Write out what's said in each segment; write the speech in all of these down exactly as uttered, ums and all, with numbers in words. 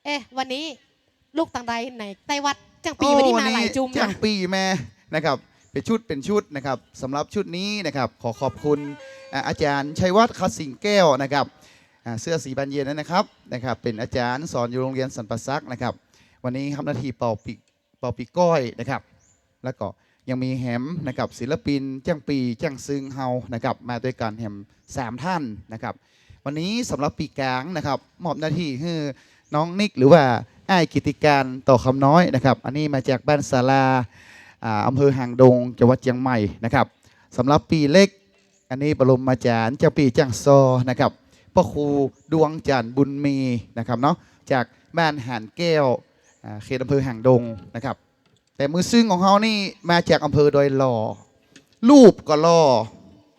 เอ๊ะ วันนี้ลูกตังใดไหน ใต้วัดจ้างปี้ โอ้ วันนี้มาหลายจุ่มนะ วันนี้จ้างปี้มานะครับ เป๋นชุดเป๋นชุดนะครับ สำหรับชุดนี้นะครับ ขอขอบคุณ อ่า อาจ๋ารย์ชัยวัฒน์ คสิงห์แก้วนะครับ อ่า เสื้อสีบานเย็นนั้นนะครับ นะครับ เป๋นอาจ๋ารย์สอนอยู่โรงเรียนสันป่าสักนะครับ วันนี้ฮับหน้าตี้เป่าปี เป่าปีก้อยนะครับ แล้วก็ยังมีแหมนะครับ ศิลปินจ้างปี้จ้างซึ่งเฮานะครับ มาตวยกั๋นแหมสามท่านนะครับ วันนี้สำหรับปี๋ก๋างนะครับ มอบหน้าตี้หื้อน้องนิก หรือว่าอ้ายกิตติการ ต่อคำน้อยนะครับ อันนี้มาจากบ้านศาลา อ่า อำเภอหางดง จังหวัดเจียงใหม่นะครับ สำหรับปี๋เล็ก อันนี้ปรมาจ๋ารย์จ้างปี้จ้างซอนะครับ ป้อครูดวงจันทร์ บุญมีนะครับเนาะ จากบ้านหานแก้ว อ่า เขตอำเภอหางดงนะครับ แต่มือซึ่งของเฮานี่มาจากอำเภอดอยหล่อ รูปก็หล่อ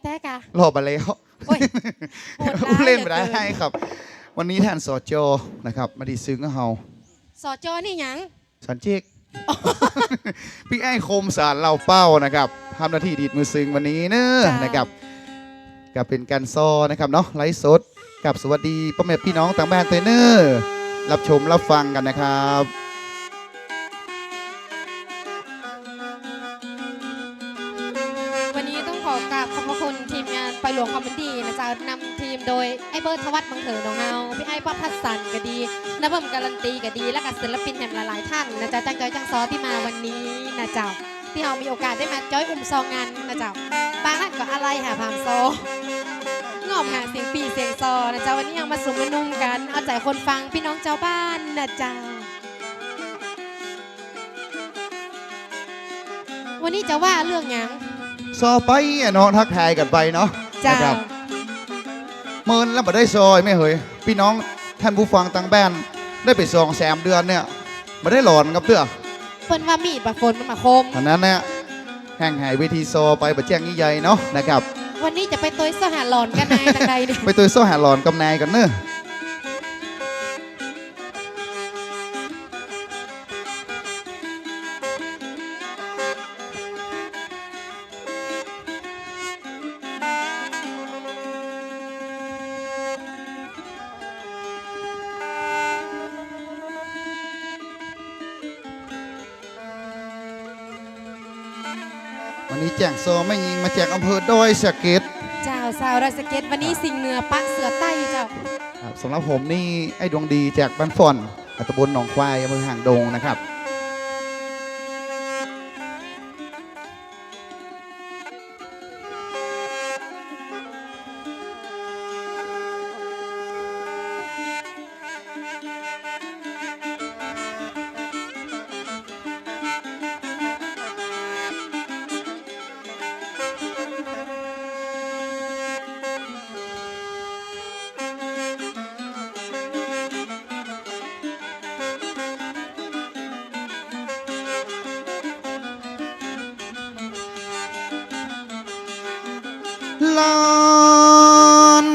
แต๊กะ หล่อบ่าแล้ว โอ้ย โหดร้าย อู้เล่นไปได้ เหลือเกิน ครับ วันนี้ท่าน สจ นะครับ มาดีดซึ่งกับเฮา สจ นี่หยัง สอนจิก ปี้อ้ายคมสารเหล่าเป้านะครับ ฮับหน้าตี้ดีดมือซึ่งวันนี้เนอะ เจ้า นะครับ ก็เป๋นก๋านซอนะครับเนาะ ไลฟ์สด กับสวัสดีป้อแม่ปี้น้องตางบ้านตวยเนอะ ฮับชมฮับฟังกั๋นนะครับ วันนี้ต้องขอกราบขอบพระคุณทีมงานปอยหลวงคอมเมดี้นะเจ้า นำทีมโดยไอ้เบิร์ด ธวัช บังเถิดของเฮา ปี้อ้ายป๊อป ทัศน์สันก็ดี น้าเบิ่ม การันตีก็ดี แล้วก็ศิลปินแหมหลายๆ ท่านนะเจ้า จ้างจ้อยจ้างซอตี้มาวันนี้นะเจ้า ตี้เฮามีโอกาสได้มาจ้อยอุ้มซองานนะเจ้า บางท่านก็อาลัยหาผามซอ งอบหาเสียงปี่เสียงซอนะเจ้า วันนี้เฮามาสุมมานุ่มกั๋น เอาใจ๋คนฟังปี้น้องจาวบ้านนะเจ้า วันนี้จะว่าเรื่องหยัง ซอไปอะเนาะ ทักทายกั๋นไปเนาะ เจ้า นะครับ เมินแล้วบ่ได้ซอแม่เหย ปี้น้องท่านผู้ฟังตางบ้าน ได้ไปสองสามเดือนเนี่ย บ่ได้หลอนกับเตื้อ เปิ้นว่ามีดบ่าฝนมันบ่าคม อันนั้นนะ ห่างหายเวทีซอไปบ่าแจ้งยี่ใยเนาะนะครับ วันนี้จะไปตวยเซาะหาหลอนกับนายตางใดนี่ ไปตวยเซาะหาหลอนกับนายก่อนเนอะ วันนี้แจ้งซอแม่ญิงมาจากอำเภอดอยสะเก็ด เจ้า สาวดอยสะเก็ด วันนี้สิงห์เหนือปะเสือใต้เจ้า ครับ สำหรับผมนี่ไอ้ดวงดีจากบ้านฝ่อน ตำบลหนองควาย อำเภอหางดงนะครับ หลอน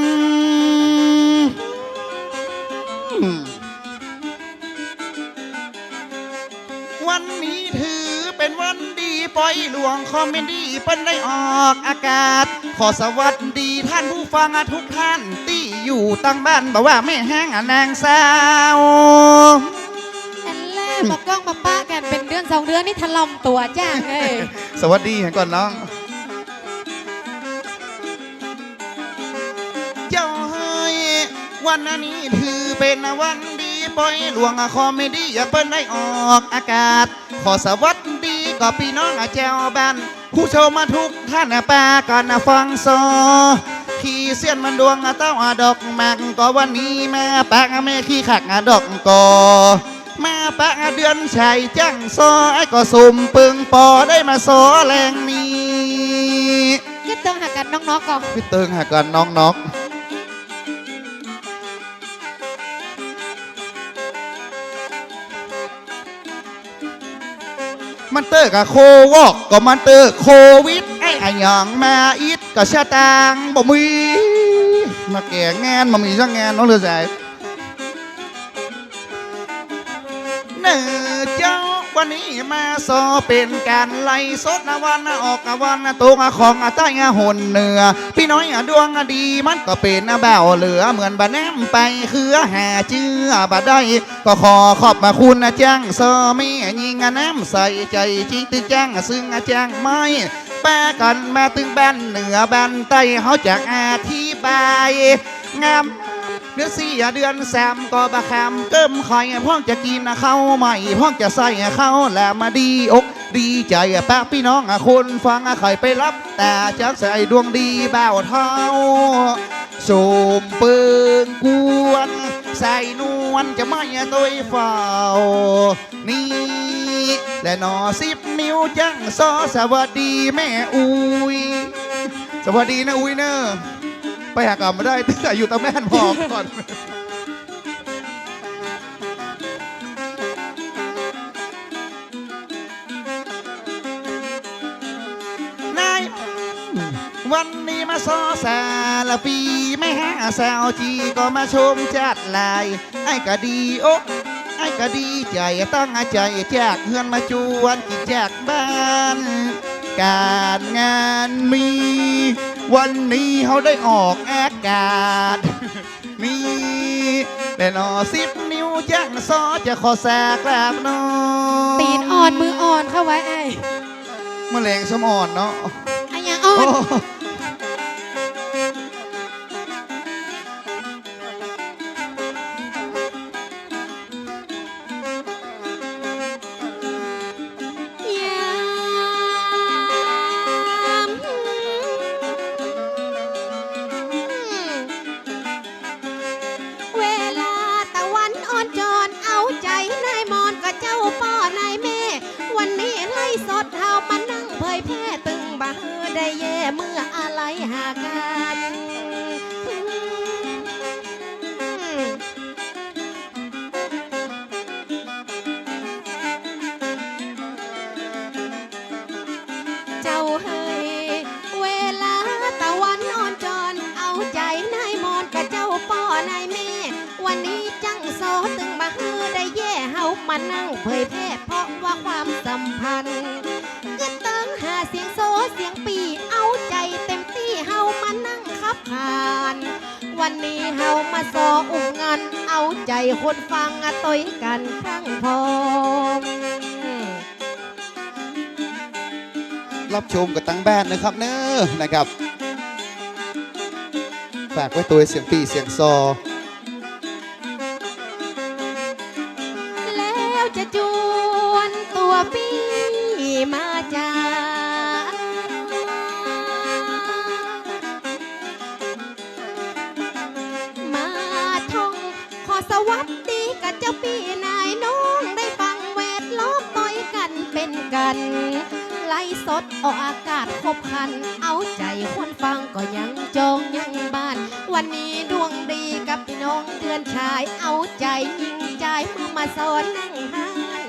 วันนี้ถือเป๋นวันดี ปอยหลวงคอมเมดี้เปิ้นได้ออกอากาศ ขอสวัสดีท่านผู้ฟังทุกท่านตี้อยู่ตางบ้าน บ่ว่าแม่ฮ้างนางสาว อันแรก บ่าก้องบ่าปะกั๋นเป๋นเดือนสองเดือนนี่ถล่มตั๋วจ้างเอ้ย สวัสดีก่อนน้อง เจ้าเฮ้ย วันนี้ถือเป๋นวันดี ปอยหลวงคอมเมดี้เปิ้นได้ออกอากาศ ขอสวัสดีก็ปี้น้องเจ้าบ้าน ผู้ชมทุกท่านปากั๋นฟังซอ ขี้เสี้ยนมันดวงเต้าดอกหมาก ก็วันนี้มาปะแม่ขี้ขากดอกกอ มาปะเดือนชัยจ้างซอ ไอ้ก็สมเปิงปอได้มาซอแลงนี้ กึ๊ดเติงหากั๋นน้องๆ ก่อ กึ๊ดเติงหากั๋นน้องๆ มันเตอะกะโควอก ก็มันเตอะโควิด ไอ้อะหยังมาอิดก็สตางค์บ่มี มาแก่งานบ่มีสักงานน้องเลือดใส เน่อเจ้า นี้มาซอเป๋นก๋านไลฟ์สดนะ วันออกวันตกของใต้หนเหนือ ปี้น้อยดวงดีมันก็เป๋นบ่าวเหลือ เหมือนบ่าน้ำไปเคือหาเจื้อบ่ได้ ก็ขอขอบคุณจั๊งซอแม่ญิงน้ำใสใจ๋จริง ตึงจั๊งซึ่งจั๊งไม้ ปากั๋นมาตึงบ้านเหนือบ้านใต้ เฮาจะอธิบาย งาม เดือนสี่เดือนสามก็บ่าคำเกิ่มค่อย พ่องจะกิ๋นข้าวใหม่ พ่องจะใส่ข้าวหลามมาดีอกดีใจ๋ ปะปี้น้องคนฟังใค่ไปฮับต๋าจากสายดวงดีบ่าวเฒ่า สมเปิงกวน สายนวลจะมาตวยเฝ้า นี่แหละหนอ สิบนิ้วจั๊งซอ สวัสดีแม่อุ๊ย สวัสดีนะอุ๊ยเนอะ ไปหากั๋นบ่าได้ ตึงอยู่ตะแม่นผ่อก่อน ในวันนี้มาซอสาละปี แม่ฮะสาวจีก็มาชมจัดหลาย ไอ้ก็ดีอก ไอ้ก็ดีใจ๋ ตั้งใจ๋จากเฮือนมาจวนกิ๋นจากบ้าน ก๋านงานมี วันนี้เฮาได้ออกอากาศ นี่แหละหนอ สิบนิ้วจั๊งซอ จะขอสากราบหนอ ตี๋นอ่อนมืออ่อนเข้าไว้ไอ้ เมื่อแลงสมอ่อนเนาะ อะหยังอ่อน โอ้ ยาม เวลาตะวันอ่อนจอน เอาใจ๋นายหมอนกับเจ้าป้อนายแม่ วันนี้ไลฟ์สดเฮามานั่งเผยแพร่ ตึงบ่าหื้อได้แย่เมื่ออาลัยหากั๋น เจ้าเฮย เวลาตะวันอ่อนจอน เอาใจ๋นายหมอนกับเจ้าป้อนายแม่ วันนี้จั๊งซอตึงบ่าหื้อได้แย่ เฮามานั่งเผยแพร่ เพราะว่าความสัมพันธ์ กึ๊ดเติงหาเสียงโซเสียงปี้ เอาใจ๋เต็มตี้ เฮามานั่งขับขาน วันนี้เฮามาซออุ้มงัน เอาใจ๋คนฟังอะตวยกั๋นครั้งพอง ฮับชมกั๋นตังบ้านนะครับเนอะนะครับ ฝากไว้ตวยเสียงปี้เสียงซอ แล้วจะจวนตั๋วปี้มาจ๋า มาท่อง ขอสวัสดีกับเจ้าปี้นายน้อง ได้ฟังแวดล้อมตวยกั๋นเป๋นกั๋น ไลฟ์สดออกอากาศครบครัน เอาใจ๋คนฟังก็ยังจองยังบ้าน วันนี้ดวงดีกับปี้น้องเดือนชาย เอาใจ๋หญิงจายเมื่อมาซอนั่งฮ้าน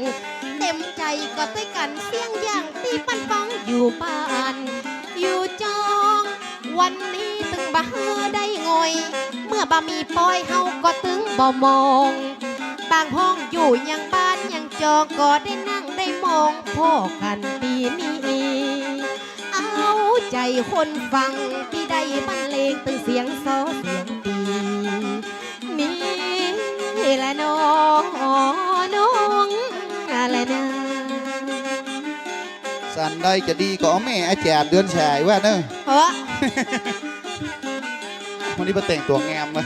เต็มใจ๋ก็ตวยกั๋นเสียงอย่างตี้ปันฟังอยู่บ้าน อยู่จอง วันนี้ตึงบ่าหื้อได้ง่อย เมื่อบ่มีปอยเฮาก็ตึงบ่มอง บางพ่องอยู่ยังบ้านยังจอง ก็ได้นั่งได้มอง พ้อกั๋นตี้นี่ เอาใจ๋คนฟังตี้ได้บรรเลงตึงเสียงซอเสียงปี้ นี่แหละหนอ น้องแหละนา สันใดจะดีก็เอาแม่อาจ๋ารย์เดือนชายว่าเนอะ เฮ้อ วันนี้มาแต่งตั๋วงามมา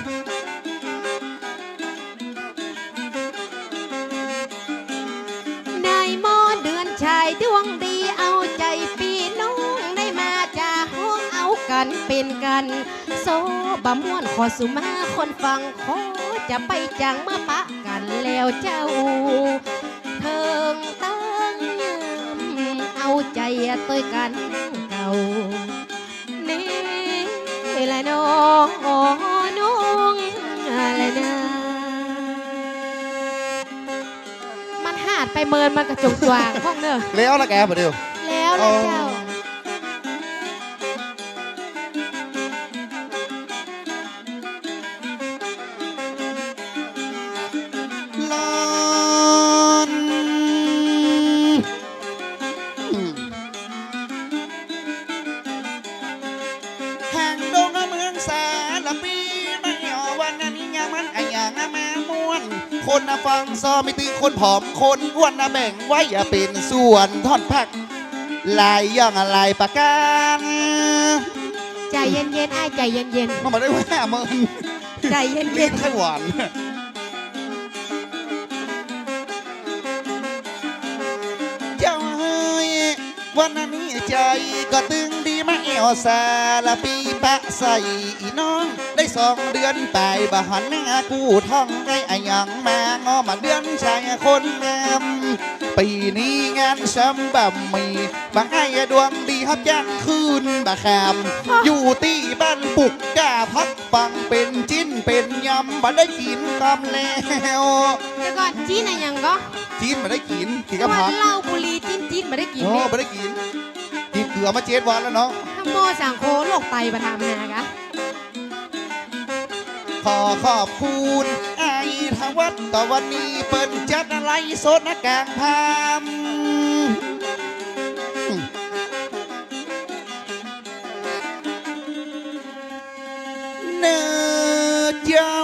นายหมอเดือนชายดวงดี เอาใจ๋ปี้น้องได้มาจ๋า ฮ้องเอากั๋นเป๋นกั๋น โซบ่ม่วนขอสุมาคนฟัง ขอจะไปจ๋างเมื่อปะกั๋นแล้วเจ้า เถิงตึง เอาใจ๋ตวยกั๋นเก่า นี่แหละหนอ น้องแหละนา มันหาดไปเมินมันกระจงจวางพ่องเนอะ แล้วละแกบ่าเดี่ยว แล้วละเจ้า อ๋อ ลอน หางดงเมืองสารภี มาแอ่ววันนี้มันอะหยังมาม่วน คนฟังซ้อมีตึงคนผอมคนอ้วนแบ่งไว้เป๋นส่วนท่อนภาค หลายอย่างหลายประการ ใจเย็นๆ อ้าย ใจเย็นๆ มันบ่ได้ว่ามึง ใจเย็นๆ ลิ้นไข้หวาน เจ้าเอ๋ย วันนี้ใจ๋ก็ตึงดีมาแอ่วสารภีปะใส่อี้น้อง ได้สองเดือนไปบ่หันหน้ากู้ท่อง ได้อะหยังมาง้อมาเดือนชายคนงาม ปี๋นี้งานซ้ำบ่มี บ่าอ้ายดวงดีฮับจ้างคืนบ่าคำ อยู่ตี้บ้านปุกก้าพักฟังเป๋นจิ๊นเป๋นยำ บ่ได้กิ๋นกำแล้ว เดี๋ยวก่อน จิ๊นอะหยังก็ จิ๊นบ่ได้กิ๋น กิ๋นกับผัก เหล้าบุหรี่จิ๊นๆ บ่ได้กิ๋น อ๋อ นี่ บ่ได้กิ๋น กิ๋นเกลือมาเจ็ดวันแล้วเนาะ ถ้าหม้อสังโคโรคไตบ่ถามหากะ ขอขอบคุณอ้ายธวัฒน์ ก็วันนี้เปิ้นจัดไลฟ์สดนะกลางค่ำ เน่อเจ้า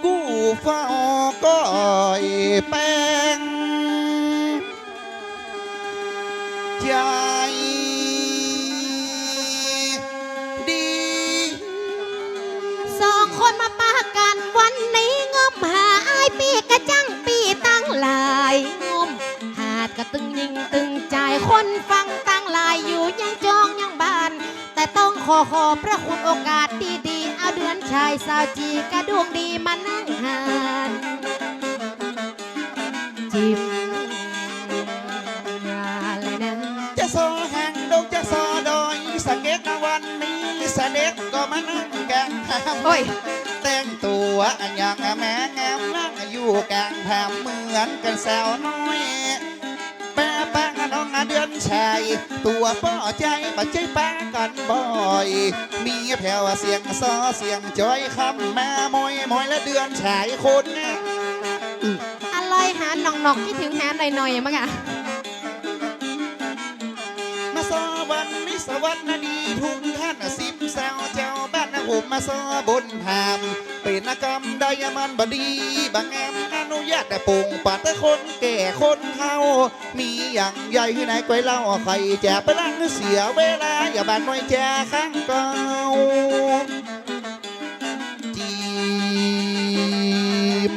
กู้เฝ้าก้อยแปงใจ๋ดี สองคนมาปะกั๋นวันนี้ งมหาอ้ายปี้กระจั้งปี้ตังหลาย งมหาดก็ตึงญิงตึงจาย คนฟังตังหลายอยู่ยังจองยังบ้าน แต่ต้องขอขอบพระคุณโอกาสตี้ดี เอาเดือนชายสาวจีกระดวงดีมานั่งหาน จิมอะไรนะ จะซอหางดงจะซอดอยสะเก็ด วันนี้เสด็จก็มานั่งกลางค่ำ โอ้ย แต่งตั๋วอะหยังแม่งาม นั่งอยู่กลางค่ำเหมือนกั๋นสาวน้อย แปะปะน้องเดือนชาย ตั๋วป้อใจ๋บ่ใจ้ปะกั๋นบ่อย มีแผ่วเสียงซอเสียงจอย คำมามอยๆ และเดือนชายคนนะ อร่อยหาหน่องๆ คิดถึงหาหน่อยๆ มั้งอะ มาซอวันนี้สวัสดีทุกท่าน สิบสาวเจ้าบ้านนะผมมาซอบนถาม เป๋นกรรมใดมันบ่ดีบ่งาม อนุญาตแต่ปงปัดแต่คนแก่คนเฒ่า มีอย่างใหญ่หื้อไหนก้อยเล่า ใค่จะไปล้างเสียเวลา อย่าบ่าน้อยจาข้างเก่า จิม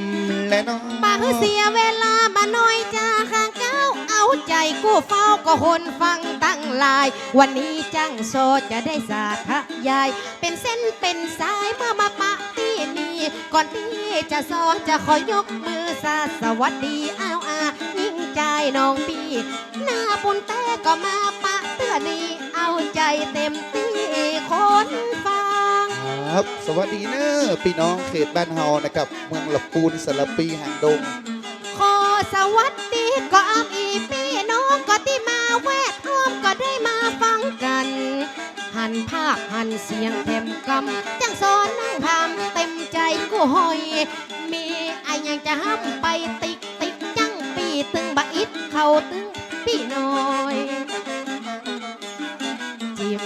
แลน้อง บ่หื้อเสียเวลา บ่าน้อยจาข้างเก่า เอาใจ๋กู้เฝ้าก็คนฟังตังหลาย วันนี้จั้งซอจะได้สาธยาย เป๋นเส้นเป๋นสายเมื่อมาปะตี้นี่ ก่อนตี้จะซอจะขอยกมือสาสวัสดีอ้าวอายิ่งจายน้องปี้ หน้าบุญแต๊ก็มาปะเตื้อนี้ เอาใจ๋เต็มตี้คนฟัง ครับ สวัสดีเน่อปี้น้องเขตบ้านเฮานะครับ เมืองละปูน สารภี หางดง ขอสวัสดีก็อำอี้ปี้น้องก็ตี้มาแวดอ้อมก็ได้มาฟังกั๋น หันภาพหันเสียงแถมกำ จั้งซอนั่งถามเต็มใจ๋กู้ฮ้อย มีอะหยังจะห้ามไปติ๊กติ๊กจั้งปี้ตึงบ่อิดเข้าตึงปี้น้อย จิม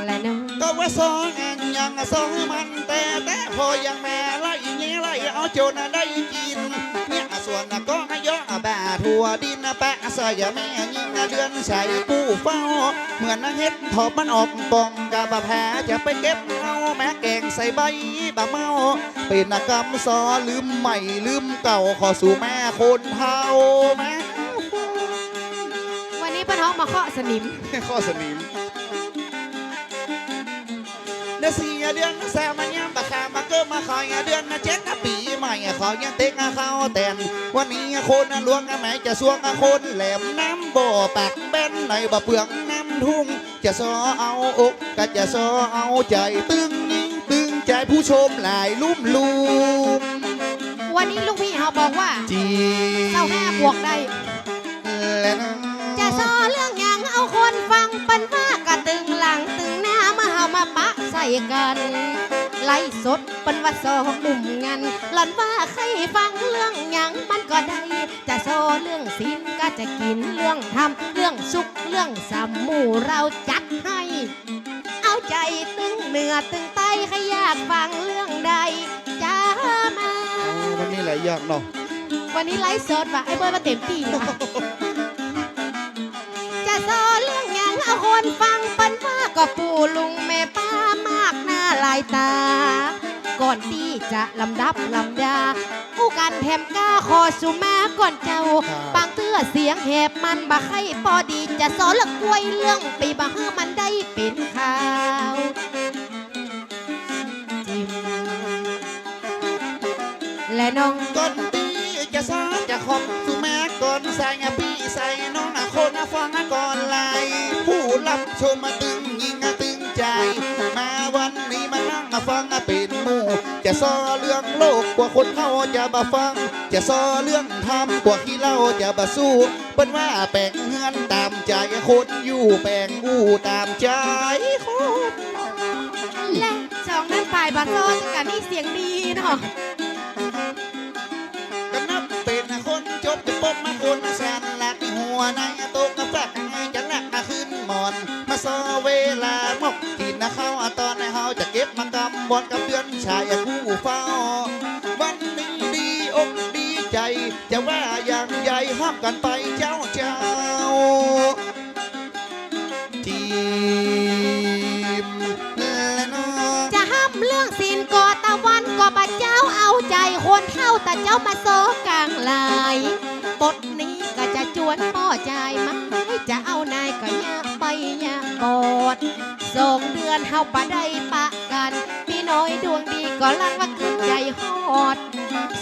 แลน้อง ก็ว่าซออันยังซอมันแต่แต่พอยังแม่ไล่เงี้ยไล่เอาจนได้กิ๋น เนี่ยส่วนก็เยาะบ่าทั่วดินปะใส่แม่ยิ่งเดือนใส่กู้เฝ้า เหมือนเห็ดถอบมันออกป่อง กะบ่าแผลจะไปเก็บเอาแม่แกงใส่ใบบ่าเมา เป๋นกรรมซอลืมใหม่ลืมเก่า ขอสู่แม่คนเฒ่าแม่ วันนี้ป้าท้องมาเคาะสนิม เคาะสนิม เดือนสี่เดือนสามยามบ่าข้ามมาเกิดมาคอยเดือนเจ็ดปี๋ใหม่ ขอยังเต็กเข้าแตน วันนี้คนหลวงแม่จะสวงคนแหลมน้ำบ่อปากแบนในบ่าเปืองน้ำทุ่ง จะซอเอาอกก็จะซอเอาใจ๋ตึงตึงใจ๋ผู้ชมหลายลุ่มลุง วันนี้ลูกพี่เขาบอกว่า จี เศร้าห้าบวกได้ และนะ จะซอเรื่องหยังเอาคนฟังเปิ้นว่ากะตึงหลังตึงหน้า มาเฮามาปะใส่กั๋น ไลฟ์สดเปิ้นว่าซอกุมงัน หล่อนว่าใค่ฟังเรื่องหยังมันก็ได้ จะซอเรื่องศีลก็จะกิ๋น เรื่องธรรม เรื่องสุข เรื่องสำ หมู่เฮาจัดหื้อ เอาใจ๋ตึงเหนือตึงใต้ ใค่อยากฟังเรื่องใด จ๋ามา อ๋อ วันนี้ไลฟ์ยากเนาะ วันนี้ไลฟ์สดว่ะ ไอ้เปิ้ลมาเต็มตี้ว่ะ จะซอเรื่องหยัง เอาคนฟังเปิ้นว่า ก็ปู่ลุงแม่ป้ามากหน้าหลายต๋า ก่อนตี้จะลำดับลำดา อู้กั๋นแถมก้า ขอสุมาก่อนเจ้า ครับ บางเตื้อเสียงแหบมันบ่ใค่ปอดี จะซอเรื่องกล้วยเรื่องปี๋ บ่หื้อมันได้เป๋นข่าว จิม และน้อง ก่อนตี้จะซอจะขอบสุมาก่อน ใส่ปี้ใส่น้อง คนฟังก่อนหลาย ผู้รับชมตึงยิงตึงใจ๋ มาวันนี้มานั่งฟังเป๋นหมู่ จะซอเรื่องโลกกว่าคนเฮาจะบ่ฟัง จะซอเรื่องธรรมกว่าขี้เหล้าจะบ่สู้ เปิ้นว่าแป๋งเฮือนต๋ามใจ๋ คนอยู่แป๋งอู้ต๋ามใจ๋คน และสองนั้นฝ่ายบ่ซอจะกั๋นนี่เสียงดีเนาะ ก็นับเป๋นคนจบจะปบมาคนสันหลักหัวในโต๊ะกาแฟ จะลักมาขึ้นหมอน มาซอเวลาหมกกิ๋นข้าวต๋อน เฮาจะเก็บมากำบ่อนกับเดือนใจ๋ผู้เฝ้า วันนี้ดีอกดีใจ๋ จะว่าอย่างใดห้ามกั๋นไปเจ้าเจ้า จิม และน้อง จะห้ามเรื่องศีลก็ตะวันก็บ่าเจ้า เอาใจ๋คนเฒ่าตะเจ้ามาซอกลางไลฟ์ บทนี้ก็จะจวนป้อใจ๋มา จะเอาไหนก็อย่าไปอย่าบอด สองเดือนเฮาบ่ได้ปะกั๋น ปี้น้อยดวงดีก็ลังว่ากึ๊ดใจ๋ฮอด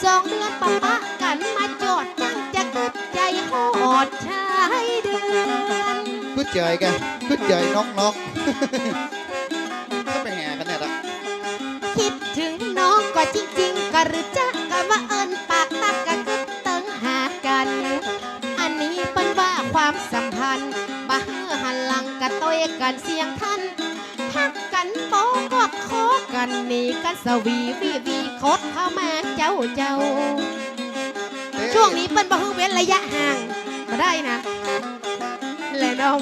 สองเดือนบ่ปะกั๋นมาจอด จั้งจะกึ๊ดใจ๋ฮอดชายเดือน กึ๊ดใจ๋กะ กึ๊ดใจ๋นอกๆ ก็ไปแห่กั๋นเนี่ยละ กึ๊ดเถิงน้องก็จริงๆ กะหรือจ๊ะ กะว่าเอิ้นปากตักกะกึ๊ดเติงหากั๋น อันนี้เปิ้นว่าความสัมพันธ์ บ่หื้อหันหลังกะต้อยกั๋นเสียงทัน ฮักกั๋นบ่กอดคอกั๋น หนีกั๋นสวีวีวี คดเข้ามาเจ้าเจ้า เอ๊ะ ช่วงนี้เปิ้นบ่หื้อเว้นระยะห่าง บ่ได้นะ และน้อง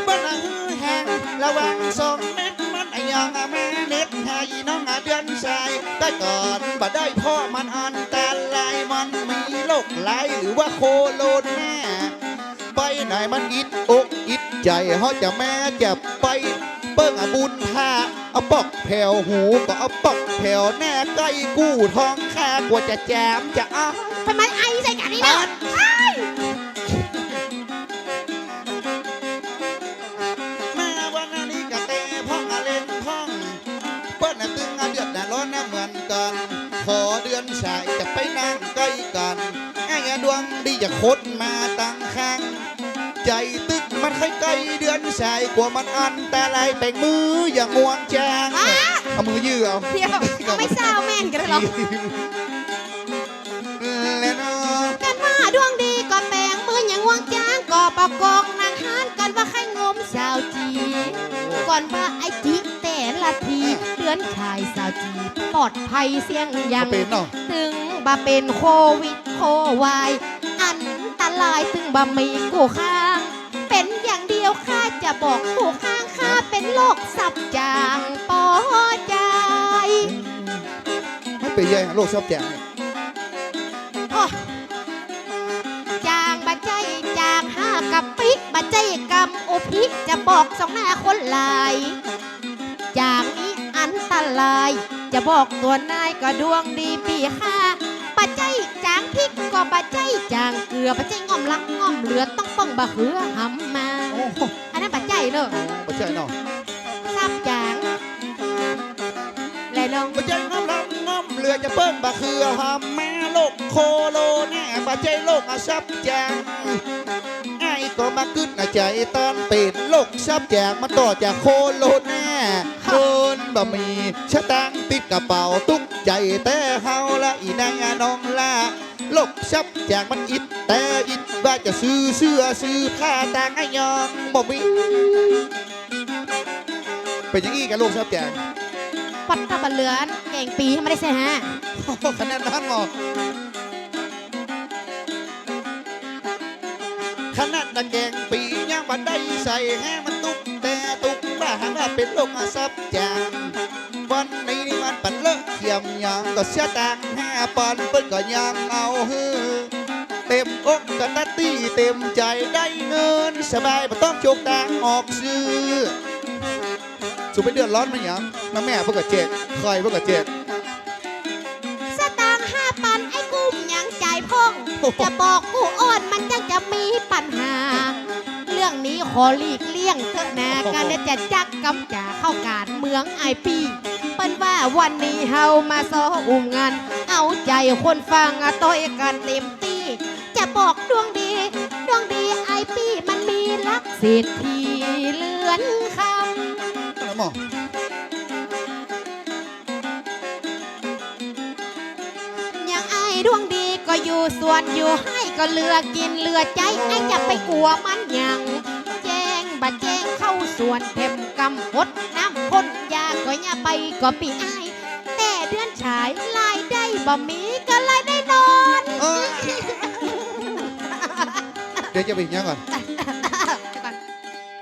เปิ้นหื้อห่างระหว่างสองเม็ด มันอะหยังอะแม่เน็ต หาอีน้องอะเดือนใจ๋ แต่ก่อนบ่ได้ เพราะมันอันตราย มันมีโรคร้ายหรือว่าโคโรนา ไปไหนมันอิดอกอิดใจ๋ เฮาจะแม้จะไปเปิ้งอะบุญพระ เอาปอกแผวหูก็เอาปอกแผวหน้า ใก้กู้ท้องข้ากว่าจะจามจะอ้า ทำไมไอใส่กั๋นนี่เนาะ อัน ไอ มาวันนี้กะแต่พ่องอะเล่นพ่อง เปิ้นน่ะตึงอะเดือดน่ะร้อนน่ะเหมือนกั๋น ขอเดือนใจ๋จะไปนั่งใก้กั๋น ไอ้อะดวงดีจะคดมาตังข้าง ใจ๋ตึกมันใก้ๆเดือนใจ๋ กลัวมันอันตราย แป๋งมืออย่างงวงจาง ฮะ เอามือยื่อเอา เดี๋ยว เอาไม่ซาวแม่นกั๋นเลยเหรอ และน้อง กั๋นว่าดวงดีก็แป๋งมืออย่างงวงจาง ก็ประกองนางฮ้าน กั๋นว่าใค่งมสาวจี๋ ก่อนว่าไอ้จิแต่ละที๋ เดือนใจ๋สาวจี๋ปลอดภัยเสี้ยงยัง บ่เป๋นเนาะ ตึงบ่เป๋นโควิดโควาย อันตรายตึงบ่มีกู้ข้าง เป๋นอย่างเดียวข้าจะบอกกู้ข้าง ข้าเป๋นโรคซับจ๋างปอใจ๋ มันเป๋นใหญ่โรคซับจ๋างเนี่ย โอ้ จ๋างบ่ใจ้จ๋างหากะปิ๊ บ่ใจ้กำอุพิ จะบอกสองหน้าคนหลาย จ๋างนี้อันตราย จะบอกตัวนายก็ดวงดีปี้ข้า บ่ใจ้จ๋างพิษก็บ่ใจ้จ๋างเกลือ บ่ใจ้ง่อมลักง่อมเหลือ ต้องเปิ้งบ่าเหือหำมา โอ้โห อันนั้นบ่ใจ้เนอะ บ่ใจ้เนาะ ซับจ๋าง และน้อง บ่ใจ้ง่อมลักง่อมเหลือ จะเปิ้งบ่าเหือหำมา โรคโคโรนา บ่ใจ้โรคอะซับจ๋าง อ้ายก็มากึ๊ดในใจ๋ต๋อนเป๋นโรคซับจ๋าง มันต่อจากโคโรนา ค่ะ เปิ้นบ่มีสตางค์ติดกระเป๋า ตุ๊กใจ๋แต๊เฮาละอีนางอะน้องละ โรคซับจ๋างมันอิดแต๊อิด ว่าจะซื้อเสื้อซื้อผ้าต่างอะยังบ่มี เป๋นอย่างอี้กะโรคซับจ๋าง ปัดตะบะเหลือนแกงปี๋ไม่ได้ใส่ฮะ ขนาดนั้นเหรอ ขนาดตะแกงปี๋ยังบ่ได้ใส่แฮะ มันตุ๊กแต่ตุ๊กว่าหากว่าเป๋นโรคอักเสบจ๋าง วันนี้นี่มันปัดเลอะเขียมหยัง ก็เสียตังค์ห้าปอนด์ เปิ้นก็ยังเอาหื้อ เต็มอกกะตั๊ดตี้เต็มใจ๋ ได้เงินสบาย บ่ต้องจกตังค์ออกซื้อ สูเป๋นเดือดฮ้อนมาหยัง แม่ๆ เปิ้นก็แจก ใค่เปิ้นก็แจก สตางค์ห้าปอนด์ไอ้กุ้มยังจ่ายพ่อง จะบอกกู้อ้อนมันจั้งจะมีปัญหา เรื่องนี้ขอหลีกเลี่ยงเต๊อะนา ก๋านจะจักกำจ๋าเข้าก๋านเมืองอ้ายปี้ เปิ้นว่าวันนี้เฮามาซ้ออุ้มงาน เอาใจ๋คนฟังอะ ต้อยกั๋นเต็มตี้ จะบอกดวงดี ดวงดีอ้ายปี้มันมีลักษณ์เศรษฐีเรือนคำ อะไรหม่อ อย่างอ้ายดวงดีก็อยู่สวนอยู่ไฮ่ ก็เหลือกิ๋นเหลือใจ๊ อ้ายจะไปกั๋วมันหยัง แจ้งบ่แจ้งเข้าสวนแถมกำหดน้ำพ่นยา ก็อย่าไปก็ปี้อ้าย แต่เดือนฉายรายได้บ่มี ก็เลยได้นอน เออ เดี๋ยวจะไปหยังก่อน เดี๋ยวก่อน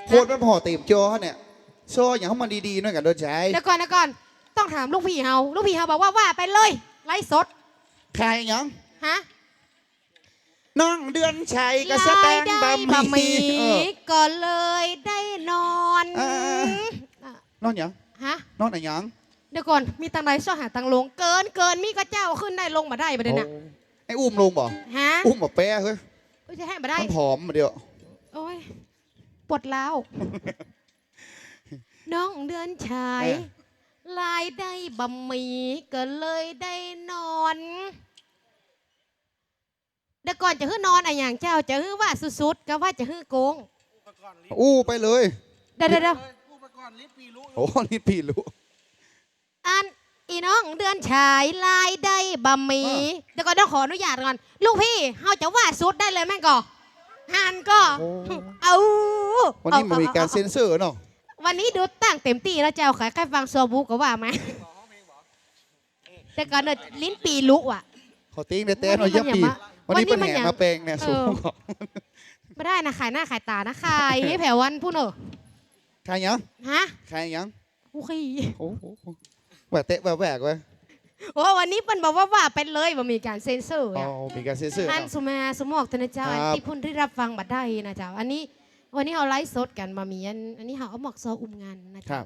โคตรมันผ่อเต็มจอเนี่ย ซ้อหยังของมันดีๆ หน่อยกั๋นเดือนฉาย เดี๋ยวก่อน เดี๋ยวก่อน ต้องถามลูกพี่เฮา ลูกพี่เฮาบอกว่าว่าไปเลย ไลฟ์สด ขายหยัง ฮะ น้องเดือนฉายก็สตางค์บ่มี รายได้บ่มี เออ ก็เลยได้นอน อ่าๆๆ นอนหยัง ฮะ นอนอะหยัง เดี๋ยวก่อน มีตังใดซ้อหาตังลง เกิน เกิน มีก็เจ้าขึ้นได้ ลงบ่ได้บ่าเดี๋ยวนี้ โอ้ ไอ้อุ้มลงบ่ ฮะ อุ้มบ่แป๊เฮ้ย เฮ้ย จะแห้งบ่ได้ มันผอมมาเดี๋ยว โอ้ย ปวดร้าว น้องเดือนฉาย เออ รายได้บ่มี ก็เลยได้นอน เดี๋ยวก่อน จะหื้อนอนอะหยังเจ้า จะหื้อว่าสุดๆ กะว่าจะหื้อโก๊ง อู้ไปเลย เดี๋ยวๆๆ โอ้ นี่ปี๋ลุ อัน อีน้องเดือนฉายรายได้บ่มี อ่ะ เดี๋ยวก่อน ต้องขออนุญาตก่อน ลูกพี่ เฮาจะว่าสุดได้เลยแม่นก่อ หันก่อ โอ้ เอา วันนี้มันมีก๋านเซ็นเซอร์เนาะ วันนี้ดูตั้งเต็มตี้แล้วเจ้า ใค่ฟังซอบูก็ว่ามา แต่ก่อนเนอะ ลิ้นปี๋ลุอะ ขอติ๊งแต๊ๆ หน่อย วันนี้ เยี่ยมปี๋ วันนี้ วันนี้เปิ้นแห่มาแปลงเนี่ย เออ สูง บ่ได้นะ ขายหน้าขายต๋านะ ขายแผววันพู้นเนอะ ขายหยัง ฮะ ขายหยัง โอ้ย โอ้โห แหวกเต๊ะแหวกแหวกเว้ย โอ้ วันนี้เปิ้นบอกว่าว่าไปเลย บ่มีก๋านเซ็นเซอร์ อ๋อ อะ มีก๋านเซ็นเซอร์ อัน เนาะ สุมาสุหมอกเถอะนะเจ้า ครับ อันตี้ผู้ตี้รับฟังบ่ได้นะเจ้า อันนี้ วันนี้เฮาไลฟ์สดกั๋น บ่มีอัน อันนี้เฮาเอาหมอกซออุ้มงานนะเจ้า ครับ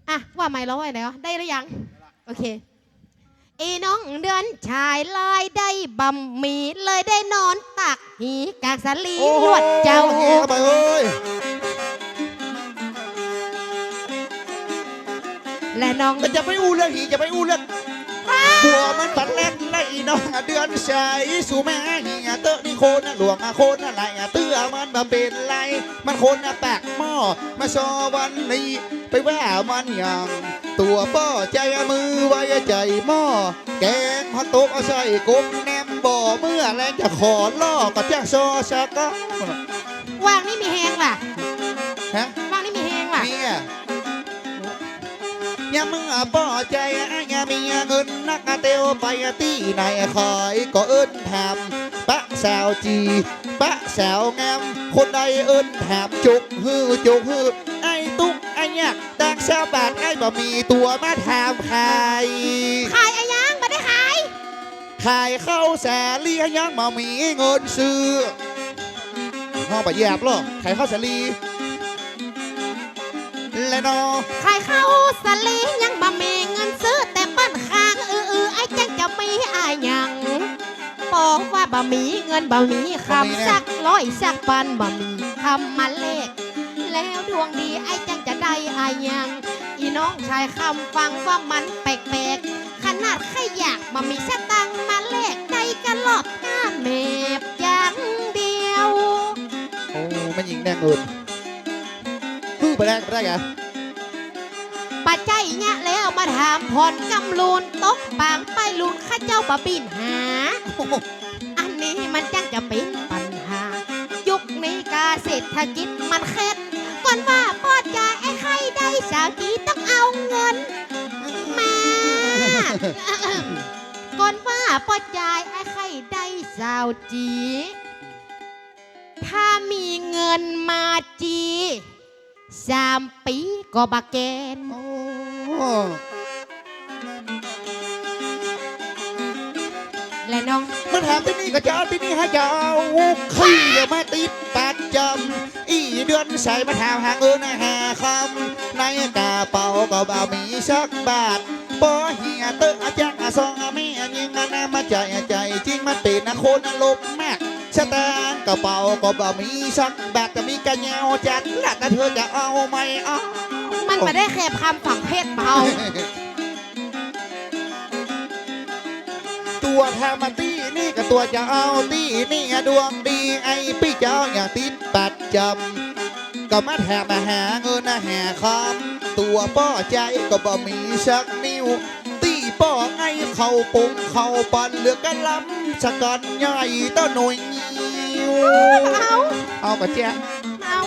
อ่ะ ว่าใหม่ ร้องไว้ไหนวะ ได้หรือยัง โอเค อีน้องเดือนฉายรายได้บ่มี เลยได้นอนตากหี๋ก๋างสาลี โอ้โห ลวดเจ้า แหงเข้าไปเฮ้ย และน้อง แต่อย่าไปอู้เรื่องหี๋ อย่าไปอู้เรื่อง ฮะ บัวมันปัดแล่นไล่น้องเดือนฉาย สู่แม่หี๋เต๊อะ นี่คนหลวงคนหลาย เตื้อมันบ่เป๋นไร มันคนปากหม้อ มาซอวันนี้ ไปว่ามันหยัง ตั๋วป้อใจ๋ มือไวใจ๋หม้อ แกงผักตบเอาใส่กงแหนม บ่เมื่อแลจะขอล่อ ก็จ้างซอซะก็ ว่างนี่มีแฮงว่ะ ฮะ ว่างนี่มีแฮงว่ะ มีอะ ยามมึงอะป้อใจ๋ ยามมีเงินนัก เตียวไปตี้ไหน ใครก็เอิ้นถาม ปะสาวจี๋ ปะสาวงาม คนใดเอิ้นถาม จกหื้อ จกหื้อ ไอ้ตุ๊ก ไอ้ยาก ตังค์ซาวบาท ไอ้บ่มีตั๋วมาถามขาย ขายอะหยัง บ่ได้ขาย ขายข้าวสาลี ยังบ่มีเงินซื้อ ฮ้องบ่หยาบหรอก ขายข้าวสาลี และนอ ขายข้าวสาลี ยังบ่มีเงินซื้อ แต่เปิ้นข้างอื้อๆ ไอ้จังจะมีอะหยัง ปอว่าบ่มีเงินบ่มีคำ บ่มีนะ สักร้อยสักปัน บ่มีคำมาแลก แล้วดวงดีไอ้จังจะได้อะหยัง อีน้องชายคำฟังว่ามันแปลกๆ ขนาดใค่อยากบ่มีสตางค์มาแลก ได้กะลอบหน้าแมบอย่างเดียว โอ้ แม่ญิงแน่เงิน หื้อไปแลกไปได้ไง บ่ใจ้เยียะแล้วมาถามผ่อนกำลูน ตกปางไปลูน ข้าเจ้าบ่บินหา อันนี้มันจังจะเป๋นปัญหา ยุคนี้กาเศรษฐกิจมันเคล็ด ก่อนว่าป้อใจ๋ ไอ้ใค่ได้สาวจี๋ ต้องเอาเงินมา จี๋ ถ้ามีเงินมาจี๋ สามปี๋ก็บ่าแก่น โอ้ และน้อง มาถามตี้นี่ก็เจ้า ตี้นี่ฮะเจ้า ใค่มาติดประจ๋ำ อี่เดือนใสมาถามหาเงินหาคำ ในกระเป๋าก็บ่มีสักบาท ปอเหียเต๊อะ อะจ๊ะ อะ สองแม่ญิง อันนั้นมาใจ๊ ใจ๊จริง มันเป๋นคนอารมณ์มาก สตางค์กระเป๋าก็บ่มีสักบาท จะมีก็เหงาจัดละ แต่เธอจะเอาไม่เอา มันบ่ได้แคบคำฝังเพชรเปล่า ตั๋วถามมาตี้นี่ก็ตั๋วจะเอาตี้นี่ ดวงดีไอ้ปี้เจ้าอย่าติดประจ๋ำ ก็มาถามมาหาเงินหาคำ ตั๋วป้อใจ๊ก็บ่มีสักนิ้ว ตี้ป้อไอ้เข้าปงเข้าปัน เหลือกะลำสะกั๋นใหญ่เต้าหน่วยงิ้ว เอา เอาก็เจ๊ะ เอา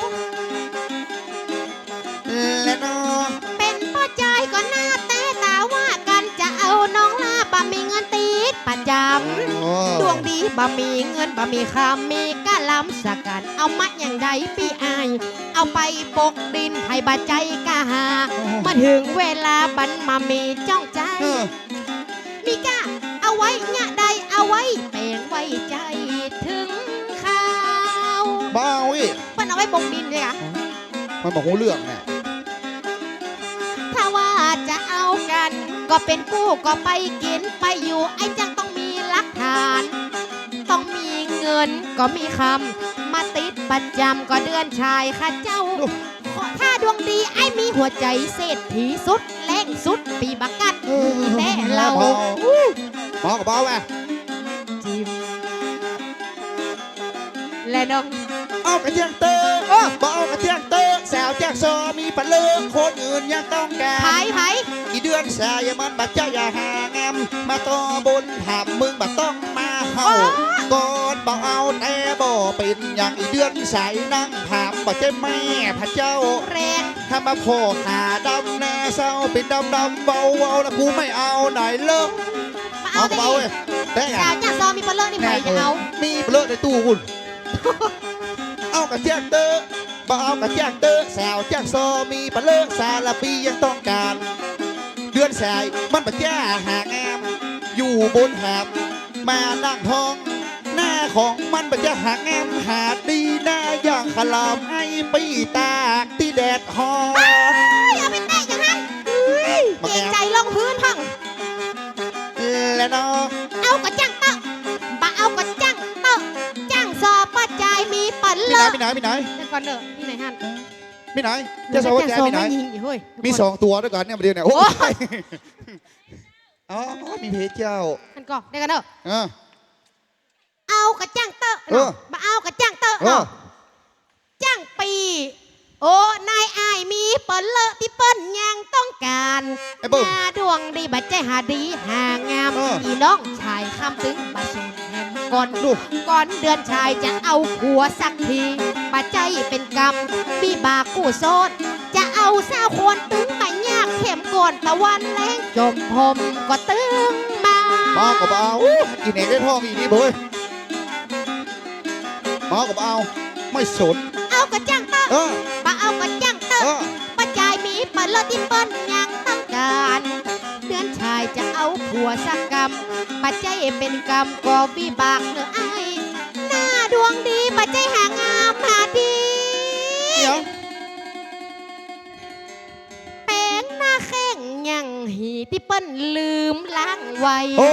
และน้อง เป๋นป้อจายก็หน้าแต๊ ต๋าว่ากั๋นจะเอาน้องลา บ่มีเงินติดประจ๋ำ โอ้ ดวงดีบ่มีเงินบ่มีคำ มีกะลำสะกั๋น เอามาอย่างใดปี้อ้าย เอาไปปกดิน ใผบ่ใจ๊ก็หา โอ้ มาเถิงเวลาบันบ่มีจ้องใจ๊ เออ มีก้า เอาไว้เยียะใด เอาไว้แป๋งไว้ใจ๊เถิงคราว บ่เอาอี้ เปิ้นเอาไว้ปกดินเลยอะ มันบ่ฮู้เรื่องเนี่ย ถ้าว่าจะเอากั๋น ก็เป๋นกู้ก็ไปกิ๋นไปอยู่ ไอ้จังต้องมีหลักฐาน ต้องมีเงินก็มีคำ มาติดประจ๋ำก็เดือนชายข้าเจ้า โอ้ ขอถ้าดวงดีไอ้มีหัวใจ๋เศรษฐีสุดแรงสุด ปี้บ่ากั้น เออ แต๊เล่า พอ อู้ พอก็พอว่ะ จิ๋ม และน้อง เอาก็เจียงเต๊อะ เออ บ่เอาก็เจียงเต๊อะ สาวจากซอมีปะเลิก คนอื่นยังต้องก๋าน ใผ ใผ อี่เดือนสายมันบ่ใจ้หางาม มาต่อบนถามมึงบ่ต้องมาเห่า เออ ก่อนบ่เอาแต่บ่เป๋นหยัง อี่เดือนสายนั่งถามบ่ใจ้แม่พระเจ้า แรง ถ้ามาผ่อขาดำแน่เศร้า เป๋นดำๆเบาๆ แล้วกูไม่เอาไหนเลิก มาเอา เอาก็เอาเว้ย แต๊อะ สาวจากซอมีปะเลิกนี่ใผจะเอา มีปะเลิกในตู้กู เอาก็เจียงเต๊อะ บ่เอาก็เจียงเต๊อะ สาวจากซอมีปะเลิก สารปียังต้องก๋าน เดือนสายมันบ่ใจ้หางาม อยู่บนถาม มานั่งท้อง หน้าของมันบ่ใจ้หางาม หาดีหน้าอย่างขลาม ไอ้ปี้ตากตี้แดดฮ้อน เอ้ย เอาไปแต๊อย่างนั้น เอ้ย บ่งาม เกรงใจ๋รองพื้นพ่อง และน้อง เอาก็จ้างเต๊อะ บ่เอาก็จ้างเต๊อะ จ้างซอป้อจายมีปะเลิก มีไหน มีไหน มีไหน เดี๋ยวก่อนเด้อ มีไหนหั่น มีไหน เดี๋ยว เจ้าสาวป้อจายมีไหน เจ้าสาวแม่ญิงอีกเฮ้ย มีสองตั๋วด้วยกั๋นเนี่ย มาเดี๋ยวเนี่ย โอ้ โอ้ย อ๋อ มีเพจเจ้า หั่นก่อ เดี๋ยวก่อนเด้อ เออ เอาก็จ้างเต๊อะ เออ บ่เอาก็จ้างเต๊อะ เออ จ้างปี้ โอ้ นายอ้ายมีปะเลิกตี้เปิ้นยังต้องก๋าน ไอ้เบิ้ม หน้าดวงดีบ่ใจ้หาดีหางาม เออ อี่น้องชายคำตึงบ่สนแหมก่อน ดู ก่อนเดือนชายจะเอาผัวสักที บ่ใจ้เป๋นกรรมวิบากกู้โสด จะเอาสาวคนตึงบ่ยากแถมก่อน ตะวันแลงจมผมก็ตึงมา มาก็บ่เอา อู้ กิ๋นเองได้ท้องอีกนี่เบ้ย มาก็บ่เอา ไม่สน เอาก็จ้างเต๊อะ เออ บ่เอาก็จ้างเต๊อะ เออ ป้อจายมีปะเลิกตี้เปิ้นยังต้องก๋าน เดือนชายจะเอาผัวสักกำ บ่ใจ้เป๋นกรรมก็วิบากเน่ออ้าย หน้าดวงดีบ่ใจ้หางามหาดี เดี๋ยว แป๋งหน้าแข้งยังหีตี้เปิ้นลืมล้างไว้ โอ้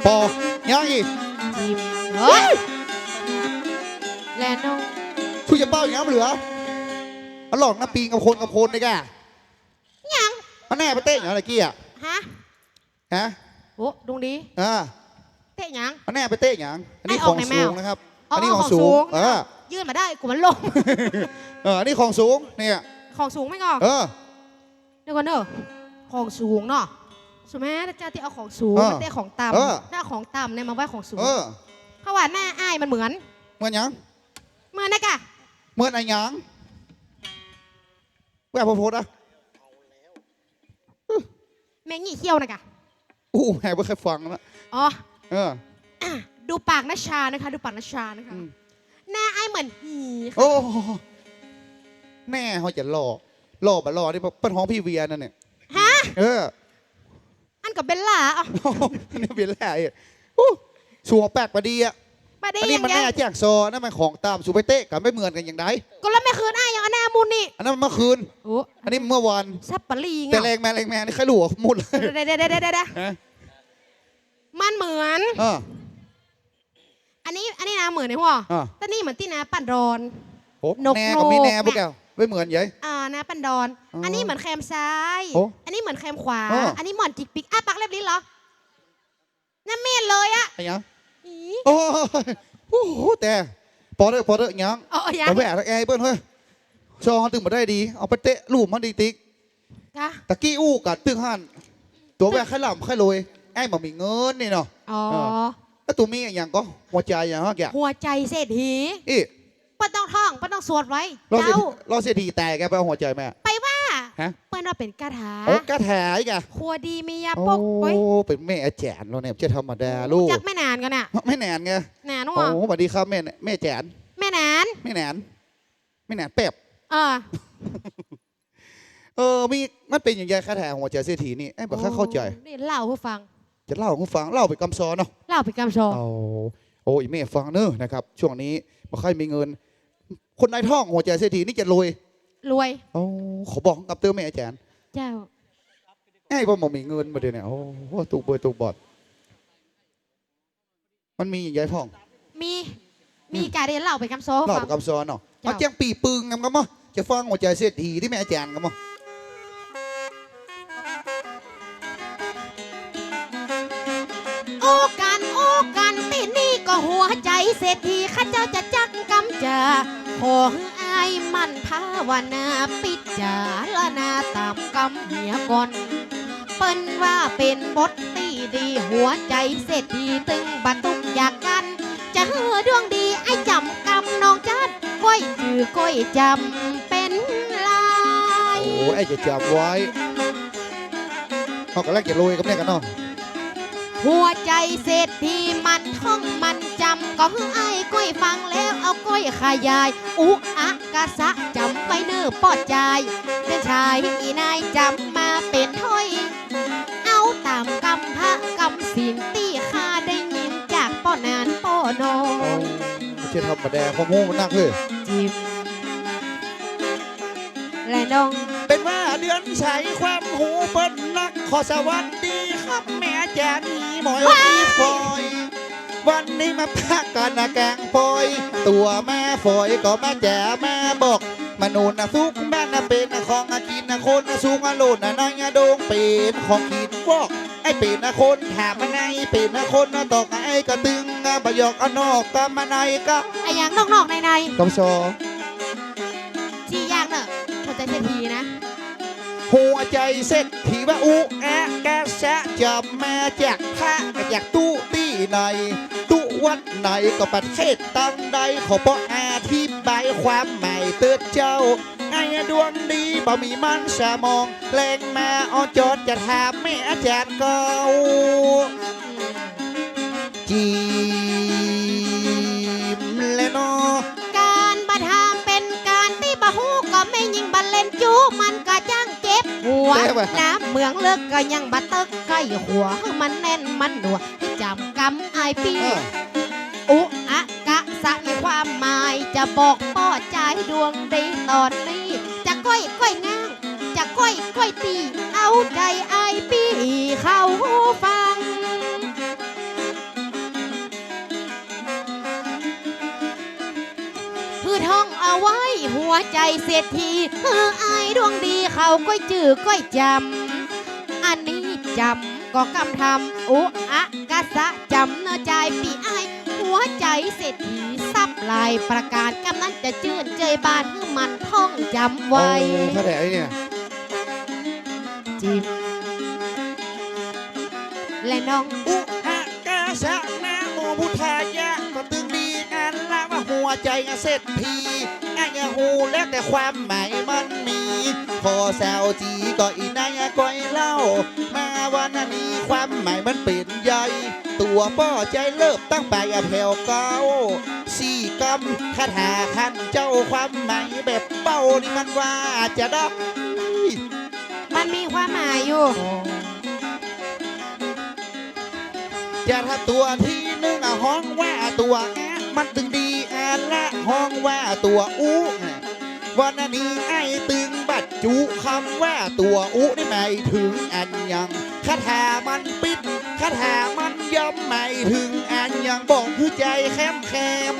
ปอ ยังอีก จิ๋ม เฮ้ย และน้อง ผู้จะเป้าอย่างนั้นเหลือ อะหลองน้ำปิงกับคนกับคนนี่ก้า หยัง มันแน่ไปเต๊ะอย่างนั้นตะกี้อะ ฮะ ฮะ โอ้ ดวงดี อ่า เต๊ะหยัง มันแน่ไปเต๊ะอย่าง อันนี้ ไอ้ออก ของสูงนะครับ ไหนแมว อ๋อ อันนี้ของสูง ของสูง เออ ยื่นมาได้ กูมันลง เออ อันนี้ของสูง เนี่ย ของสูงไม่งอก เออ เดี๋ยวก่อนเนอะ ของสูงเนาะ สมมติถ้าเจ้าตี้เอาของสูง เออ มาเต๊ะของต่ำ เออ ถ้าเอาของต่ำเนี่ยมาไว้ของสูง เออ เพราะว่าหน้าอ้ายมันเหมือน เหมือนหยัง เหมือนนะกะ เหมือนอะหยัง แว่พอโพสต์อะ แมงยี่เขี้ยวนะกะ อู้ แหมบ่เคยฟังนะ อ๋อ เออ อ่ะ ดูปากน้าชานะคะ ดูปากน้าชานะคะ อืม หน้าอ้ายเหมือนหีค่ะ โอ้ แน่เฮาจะหล่อ หล่อบ่หล่อนี่เปิ้นฮ้องพี่เวียนั่นเนี่ย ฮะ เออ อันก็เบลล่า เอ้า อันนี้เบลล่าเอง อู้ สูแปลกบ่ดีอะ บ่ดี อันนี้มัน อย่างเงี้ย แน่แจ้งซอ นั่นมันของต๋าม สูไปเต๊ะกั๋นบ่เหมือนกั๋นอย่างใด ก็แล้วเมื่อคืนอ้ายยังเอาหน้ามูนนี่ อันนั้นมันเมื่อคืน โอ้ อันนี้เมื่อวาน สับปะรีไง แต่แลงมา แลงมา นี่ใค่ฮู้หมดเลย เดี๋ยวๆๆๆๆ ฮะ มันเหมือน เออ อันนี้ อันนี้นาเหมือนไอ้หัว อ่า แต่นี่เหมือนตี้นาปันดอน โอ้ นก แน่ก็มีแน่ นก พวกแก ไม่เหมือนใหญ่ อ่า นาปันดอน อ๋อ อันนี้เหมือนแคมซ้าย โอ้ อันนี้เหมือนแคมขวา เออ อันนี้หม่อนจิกปิก อ้าปากแลบลิ้นเหรอ นั่นแม่นเลยอะ อะไรหยัง อี๋ โอ้ โอ้โห แต่ ปอเต๊อะ ปอเต๊อะ ยัง เออ ยัง แต่แหวะละแอเปิ้นเฮ้ย ซอตึงบ่ได้ดี เอาไปเต๊ะลูกมันดีติ๊ก กะ ตะกี้อู้กั๋นตึงหั้น ตั๋วแว่นใค่ลำใค่รวย ไอ้บ่มีเงินนี่เนาะ อ๋อ เออ แล้วตั๋วมีอะหยังก็ หัวใจ๋อะหยังฮะแก หัวใจ๋เศรษฐี อี้ บ่ต้องท่อง บ่ต้องสวดไว้ รอเศรษฐี เจ้า รอเศรษฐีแตกแกไปเอาหัวใจ๋มา ไปว่า ฮะ เปิ้นว่าเป๋นคาถา โอ้ คาถาอีกอะ ครัวดีมียาปก โอ้ เว้ย เป๋นแม่อาจ๋ารย์เราเนี่ย บ่ใจ้ธรรมดาลูก จักแม่หนานก่อน่ะ แม่หนานไง หนานวะ โอ้ สวัสดีครับแม่ แม่อาจ๋ารย์ แม่หนาน แม่หนาน แม่หนานแป๊บ เออ เออ มี มันเป๋นอย่างใดคาถาหัวใจ๋เศรษฐีนี่ ไอ้บ่ค่อยเข้าใจ๋ โอ้ นี่เล่าหื้อฟัง จะเล่าหื้อฟัง เล่าเป๋นกำซอเนาะ เล่าเป๋นกำซอ โอ้ โอ้ อีแม่ฟังเน้อนะครับ ช่วงนี้บ่ค่อยมีเงิน คนใดท่องหัวใจ๋เศรษฐีนี่จะรวย รวย โอ้ ขอบอกกำเต๊อะแม่อาจ๋ารย์ เจ้า ไอ้บ่ บ่มีเงินบ่าเดี่ยวนี้ โอ้ ตุ๊กเบยตุ๊กบอด มันมีอย่างใดพ่อง มี มี อืม ก๋าเดียวเล่าเป๋นกำซอ เล่าเป๋นกำซอเนาะ เจ้า เอาเจียงปี่ปึงกำก่อ จะฟังหัวใจ๋เศรษฐีตี้แม่อาจ๋ารย์กำก่อ อู้กั๋น อู้กั๋น ตี้นี่ก็หัวใจ๋เศรษฐี ข้าเจ้าจะจักกำจา ขอหื้ออ้ายหมั่นภาวนา ปิจารณาต๋ามกำเหียก่อน เปิ้นว่าเป๋นบทตี้ดี หัวใจ๋เศรษฐีตึงบ่ตุ๊กข์ยากกั๋น จะหื้อดวงดี ไอ้จ๋ำกำน้องจัน ก้อยจื้อก้อยจ๋ำเป๋นลาย โอ้ ไอ้จะจ๋ำไว้ เฮาก่ำลังจะรวยกำเนี่ยกั๋นเนาะ หัวใจ๋เศรษฐีหมั่นท่องหมั่นจ๋ำ ก็หื้ออ้ายก้อยฟังแล้วเอาก้อยขยาย อุอะกะสะจ๋ำไว้เน่อป้อจาย เจ้าชายอีนายจ๋ำมาเป๋นถ้อย เอาต๋ามกำพระกำศีลตี้ข้าได้ยินจากป้อหนานป้อน้อย โอ้ บ่ใจ้ธรรมดา ความฮู้มันนักเฮ้ย จิ๋ม และน้อง เป๋นว่าเดือนใสความฮู้เปิ้นนัก ขอสวัสดีครับแม่อาจ๋ารย์ หมอย ว้าย ตี้ฝอย วันนี้มาปะกั๋นนะแก๋งฝอย ตั๋วแม่ฝอยก็มาจ๋ามาบอก มนุษย์น่ะสุขบ้านน่ะเป๋นของกิ๋นน่ะ คนน่ะสุขล้นน่ะ ในดงเป๋นของกิ๋นวอก ไอ้เป๋นคนถามมาใน เป๋นคนตอบมา ไอ้ก็ตึงบ่หยอก เอานอกกำมาในกำ อะหยังนอกๆ ในๆ กำซอ สี่อย่างเน่อ หัวใจ๋เศรษฐีนะ หัวใจ๋เศรษฐีว่าอุอะกะสะจ๋ำมาจากพระ จากตุ๊ตี้ไหน ตุ๊วัดไหนก็ประเทศตังใด ขอป้ออธิบายความหมายเต๊อะเจ้า ไอ้ดวงดีบ่มีมันสมอง แลงมาอ้อจ๋อนจะถามแม่อาจ๋ารย์เก่า จิ๋มและเนาะ ก๋านบ่ถามเป๋นก๋านตี้บ่ฮู้ ก็แม่ญิงบ่เล่นจู้ มันก็จั้งเจ็บหัว แปลว่า น้ำเมืองเลิกก็ยังบ่เติ๊ก ใก้ขัวหื้อมันแน่นมันหนัว จ๋ำกำอ้ายปี้ เออ อุอะกะสะมีความหมาย จะบอกป้อจายดวงดีต๋อนนี้ จะก้อยก้อยง้าง จะก้อยก้อยตี้ เอาใจ๋อ้ายปี้เข้าฟัง หื้อท่องเอาไว้หัวใจ๋เศรษฐี หื้ออ้ายดวงดีเขาก้อยจื้อก้อยจ๋ำ อันนี้จ๋ำก็กำทำ อุอะกะสะจ๋ำเน่อจายปี้อ้าย หัวใจ๋เศรษฐีทรัพย์หลายประก๋าน กำนั้นจะจื้นเจยบาน หื้อหมั่นท่องจ๋ำไว้ โอ้ เท่าไหร่เนี่ย จิ๋ม และน้อง อุอะกะสะนะโมพุทธายะ ก็ตึงดีอันละว่าหัวใจ๋เศรษฐี อะยะฮูและ แต่ความหมายมันมี ขอสาวจี๋ก็อี้นายก้อยเล่า มาวันนี้ความหมายมันเป๋นใหญ่ ตั๋วป้อใจ๋เลิฟตั้งไปอะแถวเก๊า สี่กำ คาถาคันเจ้า ความหมายแบบเบ้านี่มันว่าจะได้ มันมีความหมายอยู่ อ๋อ จะถ้าตั๋วตี้นึ่งอะฮ้องว่าตั๋วอะ มันตึงดีอะละฮ้องว่าตั๋วอุ วันนี้ไอ้ตึงบรรจุกำว่าตั๋วอุนี่หมายเถิงอันหยัง คาถามันปิด คาถามันย่ำหมายเถิงอันหยัง บอกหื้อใจ๋แคม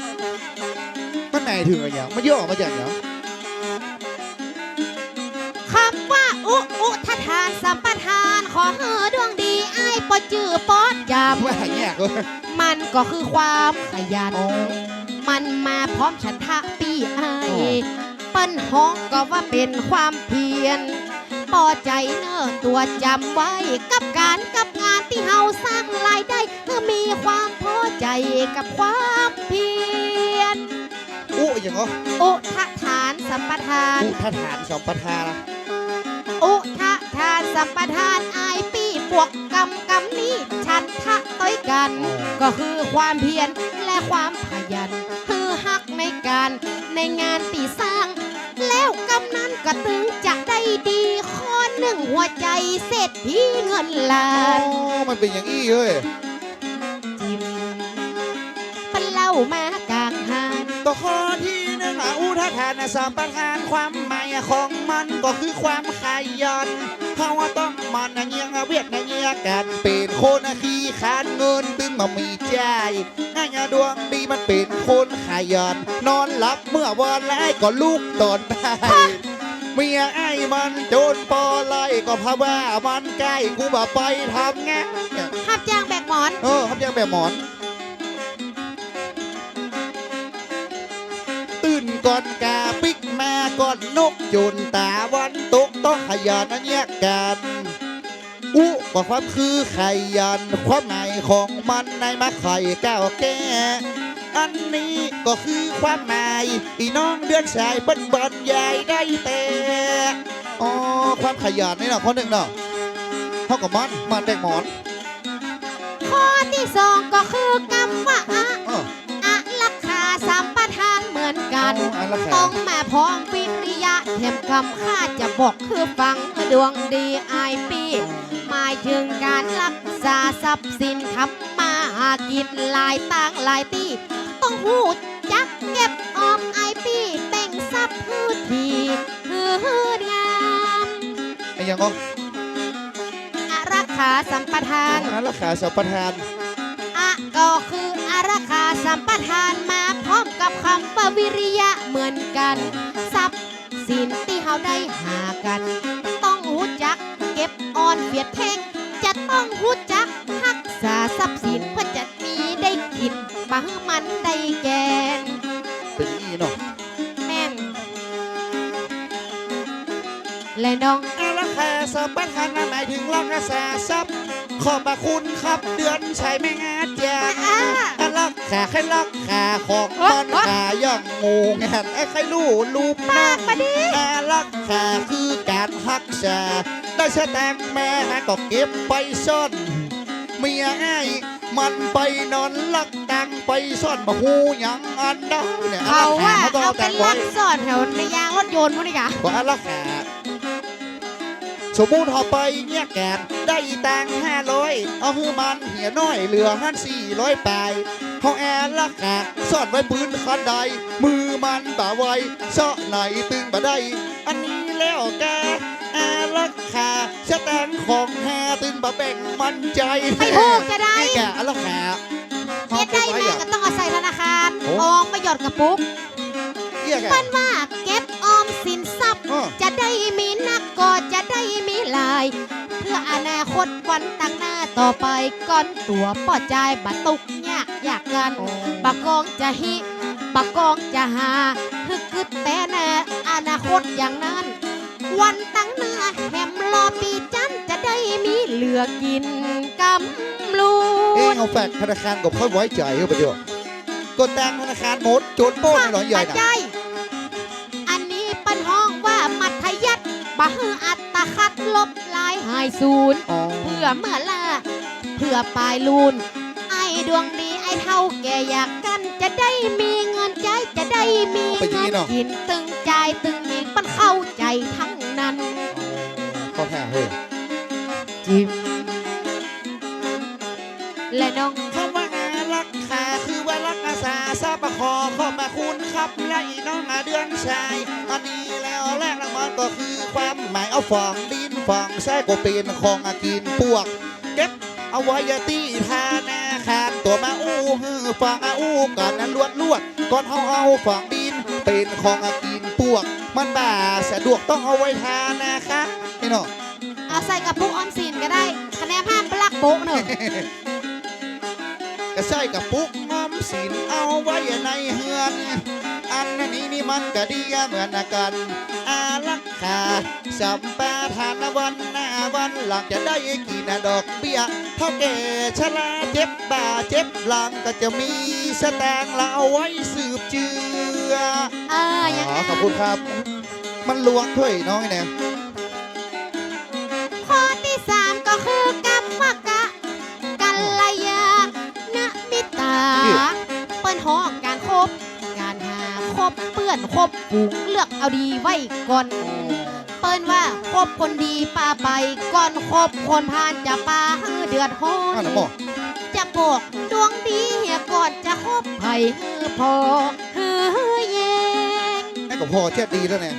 ๆ มันหมายเถิงอันหยัง มันย่อมาจากหยัง กำว่าอุ อุททานสัมปทาน ขอหื้อดวงดีอ้ายป้อจื้อป้อจ๋ำ ว่าแยกเว้ย มันก็คือความขยัน อ๋อ มันมาพร้อมฉันทะปี้อ้าย อ๋อ เปิ้นฮ้องก็ว่าเป๋นความเพียร ป้อใจ๋เน่อตั๋วจ๋ำไว้ กับก๋านกับงานตี้เฮาสร้างรายได้ หื้อมีความพอใจ๋กับความเพียร อุหยังเหรอ อุททานสัมปทาน อุททานสัมปทาน อุททานสัมปทาน อ้ายปี้บวกกำ กำนี้ฉันทะตวยกั๋น อ๋อ ก็คือความเพียรและความขยัน หื้อฮักในก๋านในงานตี้สร้าง แล้วกำนั้นก็ตึงจะได้ดี ข้อนึ่งหัวใจ๋เศรษฐีเงินล้าน อ๋อ มันเป๋นอย่างอี้เฮ้ย จิ๋ม เปิ้นเล่ามากลางฮาน ก็ข้อตี้นึ่งอะ อุททานสัมปทาน ความหมายของมันก็คือความขยัน เฮาต้องหมั่นเยียะเวียกเยียะก๋าน เป๋นคนขี้ขลาดเงินตึงบ่มีใจ๊ ไอ้ดวงดีมันเป๋นคนขยัน นอนหลับเมื่อวานแล้วก็ลุกต๋อนบ่าย เมียไอ้มันโจรปอไล่ก็เพราะว่ามันใก้ กูบ่ไปทำงาน ฮับจ้างแบกหมอน เออ ฮับจ้างแบกหมอน ตื่นก่อนก๋าปิ๊กมาก่อนนก จนตาวันตกต้องขยันเยียะกั๋น อุก็ความคือขยัน ความหมายของมันในมาไขก้าวแก้ อันนี้ก็คือความหมาย อี้น้องเดือนสายเปิ้นบรรยายได้แต๊ อ๋อ ความขยันนี่เนาะ ข้อนึ่งเนาะ เฮาก็หมั่น หมั่นแบกหมอน ข้อตี้สองก็คือกำว่าอะ เออ อารักขาสัมปทานเหมือนกั๋น อ๋อ อารักขา ต้องมาพร้อมวิริยะ แถมกำข้าจะบอกหื้อฟัง ดวงดีอ้ายปี้ หมายเถิงก๋านรักษาทรัพย์สิน ทำมาหากิ๋นหลายตางหลายตี้ ต้องฮู้จักเก็บออมอ้ายปี้ แบ่งทรัพย์หื้อถี่หื้องาม อะหยังก็ อารักขาสัมปทาน อ๋อ อารักขาสัมปทาน อะก็คืออารักขาสัมปทาน มาพร้อมกับกำว่าวิริยะเหมือนกั๋น ทรัพย์สินตี้เฮาได้หากั๋น ต้องฮู้จักเก็บออนเปียดแข้ง จะต้องฮู้จักฮักษาทรัพย์สิน เปื้อจะมีได้กิ๋น บ่หื้อมันได้แกง เป๋นอี้เนาะ แม่น และน้อง อารักขาสัมปทานนะ หมายเถิงรักษาทรัพย์ ขอบพระคุณครับ เดือนชัยแม่งาจ๋า อ่า อารักขา ใค่รักขาของมัน โอ๊ะ ขาอย่างหมู่งาน ไอ้ใค่ฮู้ลูกน้อง ปากบ่ดี อารักขาคือก๋านฮักษา ได้สตางค์มาก็เก็บไปซ่อน เมียอ้ายมันไปนอนลักตังค์ไปซ่อน บ่ฮู้หยังอันใดเนี่ย เขาว่า อารักขา เขาก็เอาแตงไว้ เอาไปซ่อนแถวในยางรถยนต์พู้นนี่กะ ก็อารักขา สมมุติเฮาไปเยียะกั๋น ได้ตังค์ห้าร้อย เอาหื้อมันเหียน้อย เหลือหั้นสี่ร้อยปลาย เฮาอารักขาซ่อนไว้ปื๊นคันใด มือมันบ่ไว เซาะไหนตึงบ่ได้ อันนี้แล้วกา อารักขา สตางค์ของหาตึงบ่แบ่งมันใจ๊ ไปฮู้จะได้ นี่กะอารักขา เฮ็ดได้มาก็ต้องเอาใส่ธนาคาร โอ้ ออมไปหย่อนกระปุก เอี้ยกะ เปิ้นว่าเก็บออมสินทรัพย์ เออ จะได้มีนักก็จะได้มีหลาย เพื่ออนาคตวันตังหน้าต่อไป ก่อนตั๋วป้อจายบ่ตกยากยากจั้น อ๋อ บ่กองจะหิ บ่กองจะหา หื้อกึ๊ดแต๊หน้าอนาคตอย่างนั้น วันตังหน้าแหมรอปีจั้นจะได้มีเหลือกิ๋นกำลูน เอ๊ะ เอาฝากธนาคารก็ค่อยไว้ใจ๋ เออ บ่าเดี่ยว ก็ตั้งธนาคารหมด โจรป้นนี่เหรอ ใหญ่น่ะ ใจ้ บ่หื้ออัตคัดลบลายหายสูญ อ๋อ เผื่อเมื่อล้า เผื่อปายลูน ไอ้ดวงดี ไอ้เฒ่าแก่อยากกั๋น จะได้มีเงินใจ๊ จะได้มีเงินกิ๋น ตึงจายตึงหญิง เปิ้นเข้าใจ๋ตังนั้น เข้าท่าเฮ้ย จิ๋ม และน้อง กำว่าอารักขา คือว่ารักษาทรัพย์ ขอขอบพระคุณครับ และอีน้องเดือนชัย อันนี้แล้วแลกละมันก็คือความหมาย เอาฝองดินฝองทรายก็เป๋นของกิ๋นปวก เก็บเอาไว้ตี้ธนาคาร ตั๋วมาอู้หื้อฟัง อู้กั๋นลวดๆ ก่อนเฮาเอาฝองดิน เป๋นของกิ๋นปวก มันบ่สะดวก ต้องเอาไว้ธนาคารนี่เนาะ เอาใส่กระปุกออมสินก็ได้ คะแนนห้ามปลักโปะเนาะ ก็ใส่กระปุกออมสินเอาไว้ในเฮือน อันนี้นี่มันก็ดีเหมือนกั๋น อารักขาสัมปทาน วันหน้าวันหลังจะได้กิ๋นดอกเบี้ย เฒ่าแก่ชราเจ็บบ่าเจ็บหลัง ก็จะมีสตางค์ละเอาไว้สืบเจื้อ เออ อย่างนั้น อ๋อ ขอบคุณครับ มันลวงถ้วยน้องเนี่ย ข้อตี้สามก็คือกำว่ากะ กัลยาณมิตรา เปิ้นฮ้องก๋านคบ ก๋านหาคบเปื้อนคบฝูง เลือกเอาดีไว้ก่อน เปิ้นว่าคบคนดีปาไป ก่อนคบคนพาลจะปาหื้อเดือดฮ้อน จะบอกดวงดีเหียก่อน จะคบใผหื้อผ่อหื้อแยง ไอ้ก็ผ่อเจ๊ยดีแล้วเนี่ย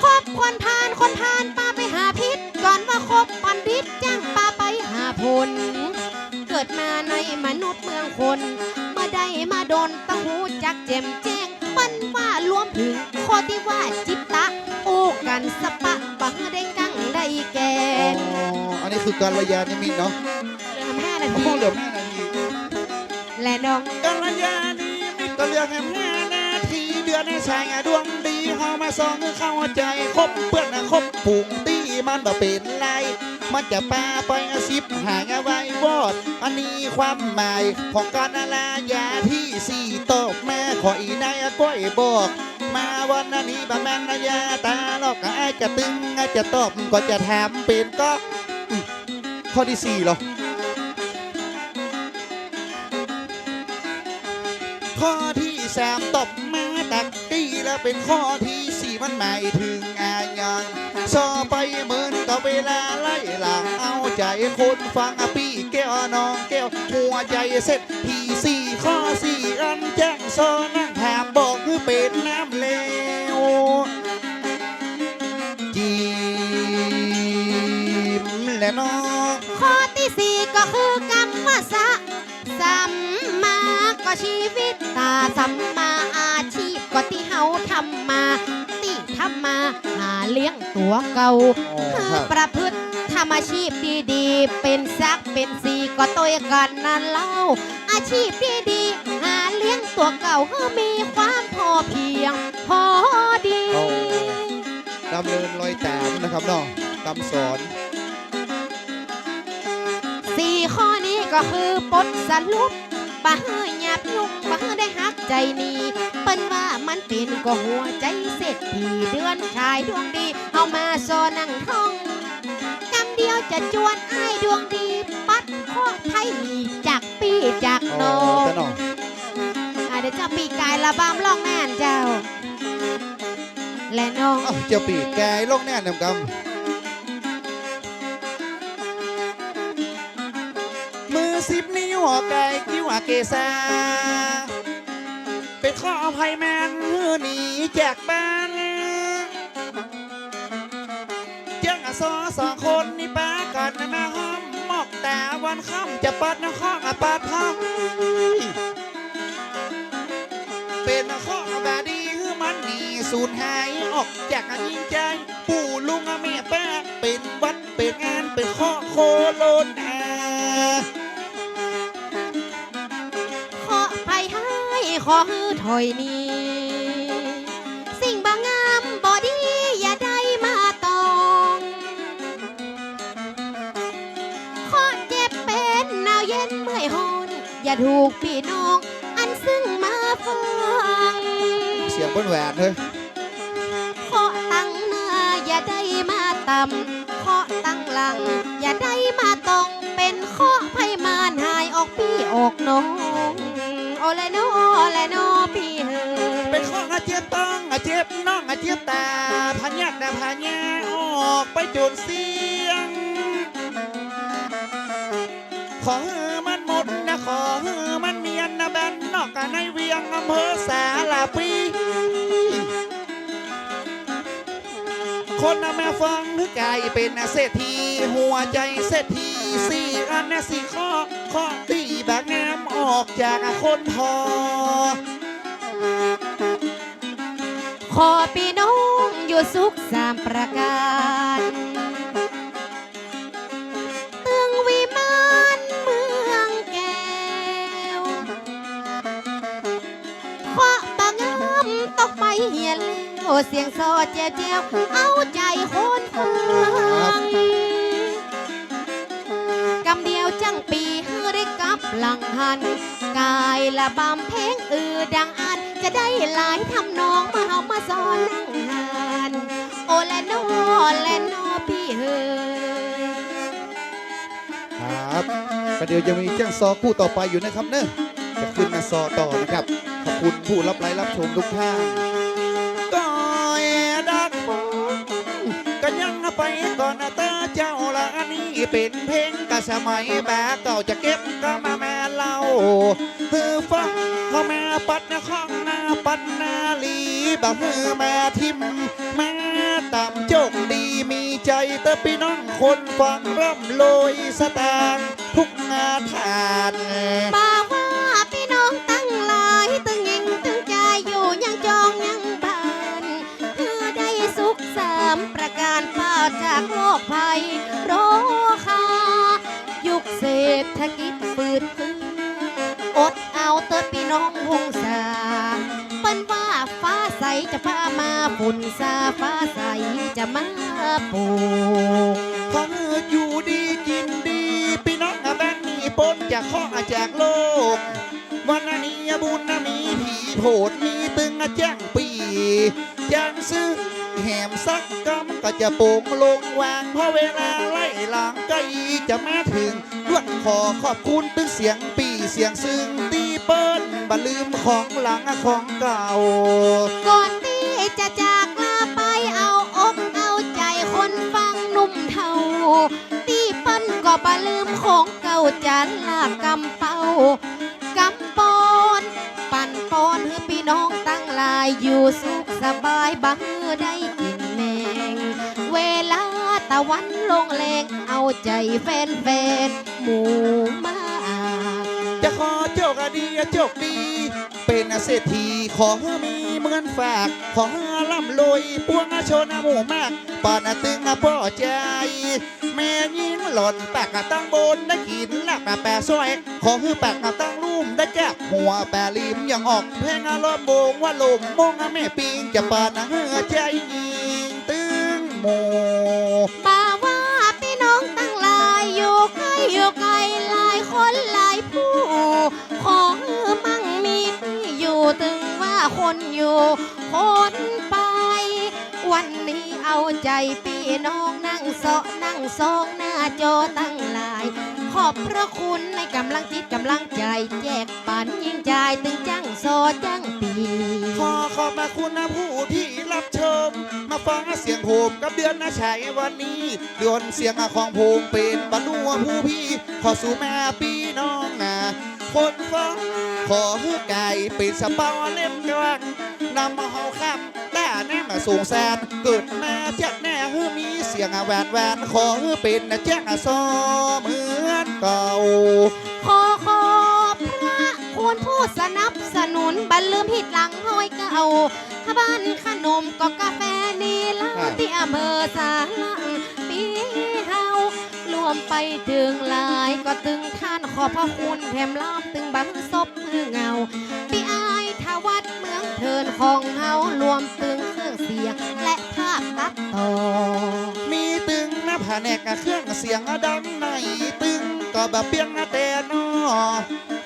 คบคนพาล คนพาลปาไปหาผิด ก่อนว่าคบบัณฑิต จั้งปาไปหาผล เกิดมาในมนุษย์เมืองคน บ่ได้มาดน ต้องฮู้จักแจ่มแจ้ง เปิ้นว่ารวมเถิงข้อตี้ว่าจิตตะ อู้กั๋นสะปะ บ่หื้อได้กั้งได้แกน อ๋อ อันนี้คือกัลยาณมิตรเนาะ เหลือห้านาที โอ้ เหลือห้านาที และน้อง กัลยาณมิตรก็เหลือแหมห้านาที เดือนในสายดวงดี เฮามาส่องหื้อเข้าใจ๋ คบเปื้อนคบฝูงตี้มันบ่เป๋นไร มันจะปาไปสิบหายไว้วอด อันนี้ความหมายของกัลยาณมิตรตี้สี่ ตบมา ขออีนายก้อยบอก มาวันนี้บ่แม่นยาต๋าหลอก อ้ายจะตึง อ้ายจะตอบ ก็จะถามเป๋นก็ อืม ข้อตี้สี่เหรอ ข้อตี้สามตบมาตักกี้ แล้วเป๋นข้อตี้สี่ มันหมายเถิงอายัง ซอไปเหมือนกับเวลาไล่หลัง เอาใจ๋คนฟัง ปี้แก้วน้องแก้ว หัวใจ๋เศรษฐีสี่ ข้อสี่ อันแจ้งซอนั่งถาม บอกหื้อเป๋นน้ำแล้ว จิ๋มแหละเนาะ ข้อตี้สี่ก็คือกำว่าสะ สัมมาก็ชีวิตตา สัมมาอาชีพก็ตี้เฮาทำมา ตี้ทำมาหาเลี้ยงตั๋วเก่า อ๋อ หื้อ ครับ ประพฤติทำอาชีพตี้ดี เป๋นศักดิ์เป๋นศรีก็ตวยกั๋นนั้นเล่า อาชีพตี้ดี หาเลี้ยงตั๋วเก่า หื้อมีความพอเพียง พอดี อ๋อ ดำเนินรอยต๋ามนะครับเนาะ กำสอน สี่ข้อนี้ก็คือบทสรุป บ่หื้อหยาบยุง บ่หื้อได้ฮักใจ๋หนี เปิ้นว่ามันเป๋นก็หัวใจ๋เศรษฐี เดือนชายดวงดี เอามาซอนั่งท่อง กำเดียวจะจวนอ้ายดวงดี ปัดเคราะห์ภัยหนีจากปี้จากน้อง อ๋อ เจ้าเนาะ อ่า เดี๋ยวเจ้าปี๋กายละบำร้องแน่นเจ้า และน้อง อ้าว เจ้าปี๋กายร้องแน่นนำกำ มือสิบนิ้วออกไกลคิ้วอเกสา เป๋นข้ออภัยแม่นหื้อหนีจากบ้าน เจื้องอสอสองคนนี้ปากั๋นมาห้อมมอกต๋า วันค่ำจะปัดนครอปัดห้อง เป๋นข้อบ่ดีหื้อมันหนีสูญหายออกจากหญิงใจ๋ ปู่ลุงแม่ป้าเป๋นหวัดเป๋นงานเป๋นข้อโคโรนา ข้อภัยฮ้ายขอหื้อถอยหนี สิ่งบ่งามบ่ดีอย่าได้มาต้อง ข้อเจ็บเป๋นหนาวเย็นเมื่อยฮ้อน อย่าถูกปี้น้องอันซึ่งมาฟัง เสียง เปิ้นแหวนเฮ้ย เคราะห์ตังหน้าอย่าได้มาต่ำ เคราะห์ตังหลังอย่าได้มาตรง เป๋นเคราะห์ภัยมารหายออกปี้ออกน้อง โอแลนอ โอแลนอปี้เฮย เป๋นเคราะห์เจ็บต้อง เจ็บน่อง เจ็บต๋า พยาธิน่ะพยาธิออกไปจ๋นเสี้ยง ขอหื้อมันหมดนะ ขอหื้อมันเมียนนะ บ้านนอกกับในเวียง อำเภอสารพี คนน่ะมาฟังหื้อกล๋ายเป๋นเศรษฐี หัวใจ๋เศรษฐีสี่อันนะสี่ข้อ ข้อตี้บ่างามออกจากคนผ่อ ขอปี้น้องอยู่สุขสามประก๋าน ตึงวิมานเมืองแก้ว เคราะห์บ่างามตกไปเหียแล้ว เสียงซอแจ้วๆ เอาใจ๋คนฟัง กำเดียวจั้งปี้หื้อได้กลับหลังหัน ก๋ายละบำเพลงอือดังอั้น จะได้หลายทำนอง เมื่อเฮามาซอนั่งหัน โอแลนอ โอแลนอปี้เฮย ครับ ประเดี๋ยวยังมีเจ้าซอคู่ต่อไปอยู่นะครับเนอะ จะขึ้นมาซอต่อนะครับ ขอบคุณผู้รับไลฟ์รับชมทุกท่าน ก็เอดัก ก็ยังไปก่อนนะเต้อเจ้าละ อันนี้เป๋นเพลงกะสมัยบ่าเก่า จะเก็บกำมาแม่เล่า หื้อฟัง เข้ามาปัดนะข้องหน้าปัดหน้าหลี บ่หื้อมาทิ่มมาต่ำ โจคดีมีใจ๋เต้อปี้น้องคนฟัง ร่ำรวยสตางค์ทุกงานทาน บ่าว่าปี้น้องตังหลาย ตึงหญิงตึงจายอยู่ยังจองยังบ้าน หื้อได้สุขสามประก๋าน ปราศจากโรคภัยโรคา ยุคเศรษฐกิจฝืดเคือง อดเอาเต๊อะปี้น้องฮงษา เปิ้นว่าฟ้าใสจะพามา ฝนซาฟ้าใสจะมาปก ขอหื้ออยู่ดีกิ๋นดี ปี้น้องอะบ้านนี้ป๊นจากเคราะห์จากโรค วันนี้บุญนะมีผีโผด มีตึงอะจ้างปี้ จ้างซื้อแหมสักกำก็จะโป่งโล่งวาง เพราะเวลาไล่หลังใก้จะมาเถิง ลวดขอขอบคุณตึงเสียงปี้เสียงซึ่งตี้เปิ้นบ่ลืมของหลังของเก่า ก่อนตี้จะจากลาไป เอาอกเอาใจ๋คนฟังหนุ่มเฒ่า ตี้เปิ้นก็บ่ลืมของเก่า จาระกำเป้า กำปอน ปั๋นปอนหื้อปี้น้องตังหลาย อยู่สุขสบาย บ่หื้อได้กิ๋นแมง เวลาตะวันลงแลง เอาใจ๋แฟนๆ หมู่มาก จะขอโจคดีโจคดี เป๋นเศรษฐี ขอหื้อมีเมือนฟาก ขอหื้อร่ำรวย ปวงชนหมู่มาก ปานตึงป้อใจ๋ แม่ญิงหล่อนปากกะตั้งบนได้กิ๋นลาบปลาส้อย ขอหื้อปากกะตั้งลุ่มได้แก้ว หัวปลาลิมยังออกแพง อารมณ์บ่งว่าลมมง แม่ปิงจะปานหื้อใจ๋ญิงตึงหมู่ บ่าว่าปี้น้องตังหลาย อยู่ใก้อยู่ไก๋ หลายคนหลายผู้ ขอหื้อมั่งมีตี้อยู่ ตึงว่าคนอยู่คนไป วันนี้เอาใจ๋ปี้น้องนั่งเซาะนั่งซองหน้าจอตังหลาย ขอบพระคุณในก๋ำลังจิตก๋ำลังใจ๋ แจกปั๋นยิ่งใจ๋ตึงจ้างซอจ้างปี้ ขอขอบพระคุณนะผู้ตี้ฮับชม มาฟังเสียงผมกับเดือนนะใจ๋วันนี้ เดือนเสียงของผมเป๋นบ่ฮู้ว่าผู้พี่ ขอสู่มาปี้น้องนะ คนฟัง ขอหื้อกล๋ายเป๋นสะเปาเล่มกว้าง นำเฮาข้ามต้าน้ำสงสาร เกิดมาจากหน้าหื้อมีเสียงหวานหวาน ขอหื้อเป๋นจ้างซอเหมือนเก่า ขอขอบพระคุณผู้สนับสนุน บ่ลืมฮิตหลังฮอยเก่า บ้านขนมก็กาแฟนี่เล่า ครับ ตี้อำเภอสารพีเฮา รวมไปเถิงหลายก็ตึงต้าน ขอบพระคุณแถมล้ำตึงบ่หื้อซบหื้อเหงา ปี้อ้ายธวัฒน์เมืองเถินของเฮา รวมตึงเครื่องเสียงและภาพตัดต่อ มีตึงนะแผนกเครื่องเสียงดังใน ตึงก็บ่เปียงนะแต่น้อ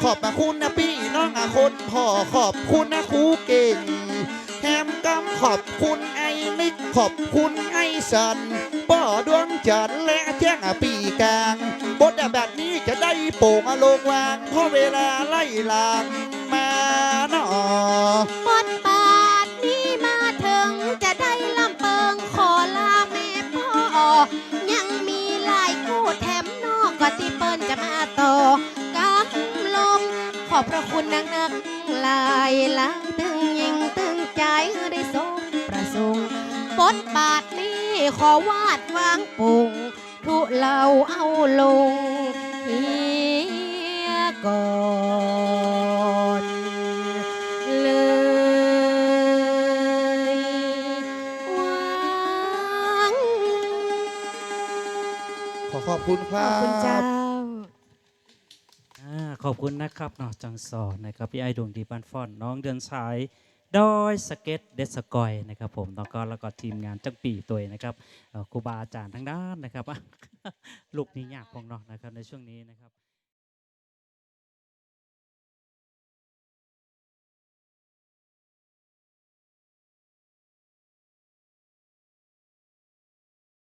ขอบพระคุณนะปี้น้องคนผ่อ ขอบคุณนะครูเก่ง แถมกำขอบคุณไอ้นิก ขอบคุณไอ้สัน ป้อดวงจันทร์และแจ้งปี๋กลาง บทแบบนี้จะได้โป่งลงวาง เพราะเวลาไล่หลังมาเนาะ บทบาทนี้มาเถิงจะได้ลำเปิง ขอลาแม่ป้อ ยังมีหลายกู้แถมนอก ก่อนตี้เปิ้นจะมาต่อ กำลง ขอบพระคุณนักๆ หลายๆ ตึงยิ่งตึงใจ๋ได้สมประสงค์ บทบาทนี้ขอวาดวางโป่ง ทุเลาเอาลงเหียก่อนเลย วาง ขอขอบคุณครับ ขอบคุณเจ้า อ่า ขอบคุณนะครับเนาะ จังสอนนะครับ ปี้อ้ายดวงดีบ้านฟ้อน น้องเดือนสาย ดอยสะเก็ดเด็ดสะกอยนะครับผม แล้วก็ แล้วก็ทีมงานจั้งปี้ตวยนะครับ เอ่อ ครูบาอาจ๋ารย์ตังนั้นนะครับ ลุกนี่ยากพ่องเนาะนะครับ ในช่วงนี้นะครับ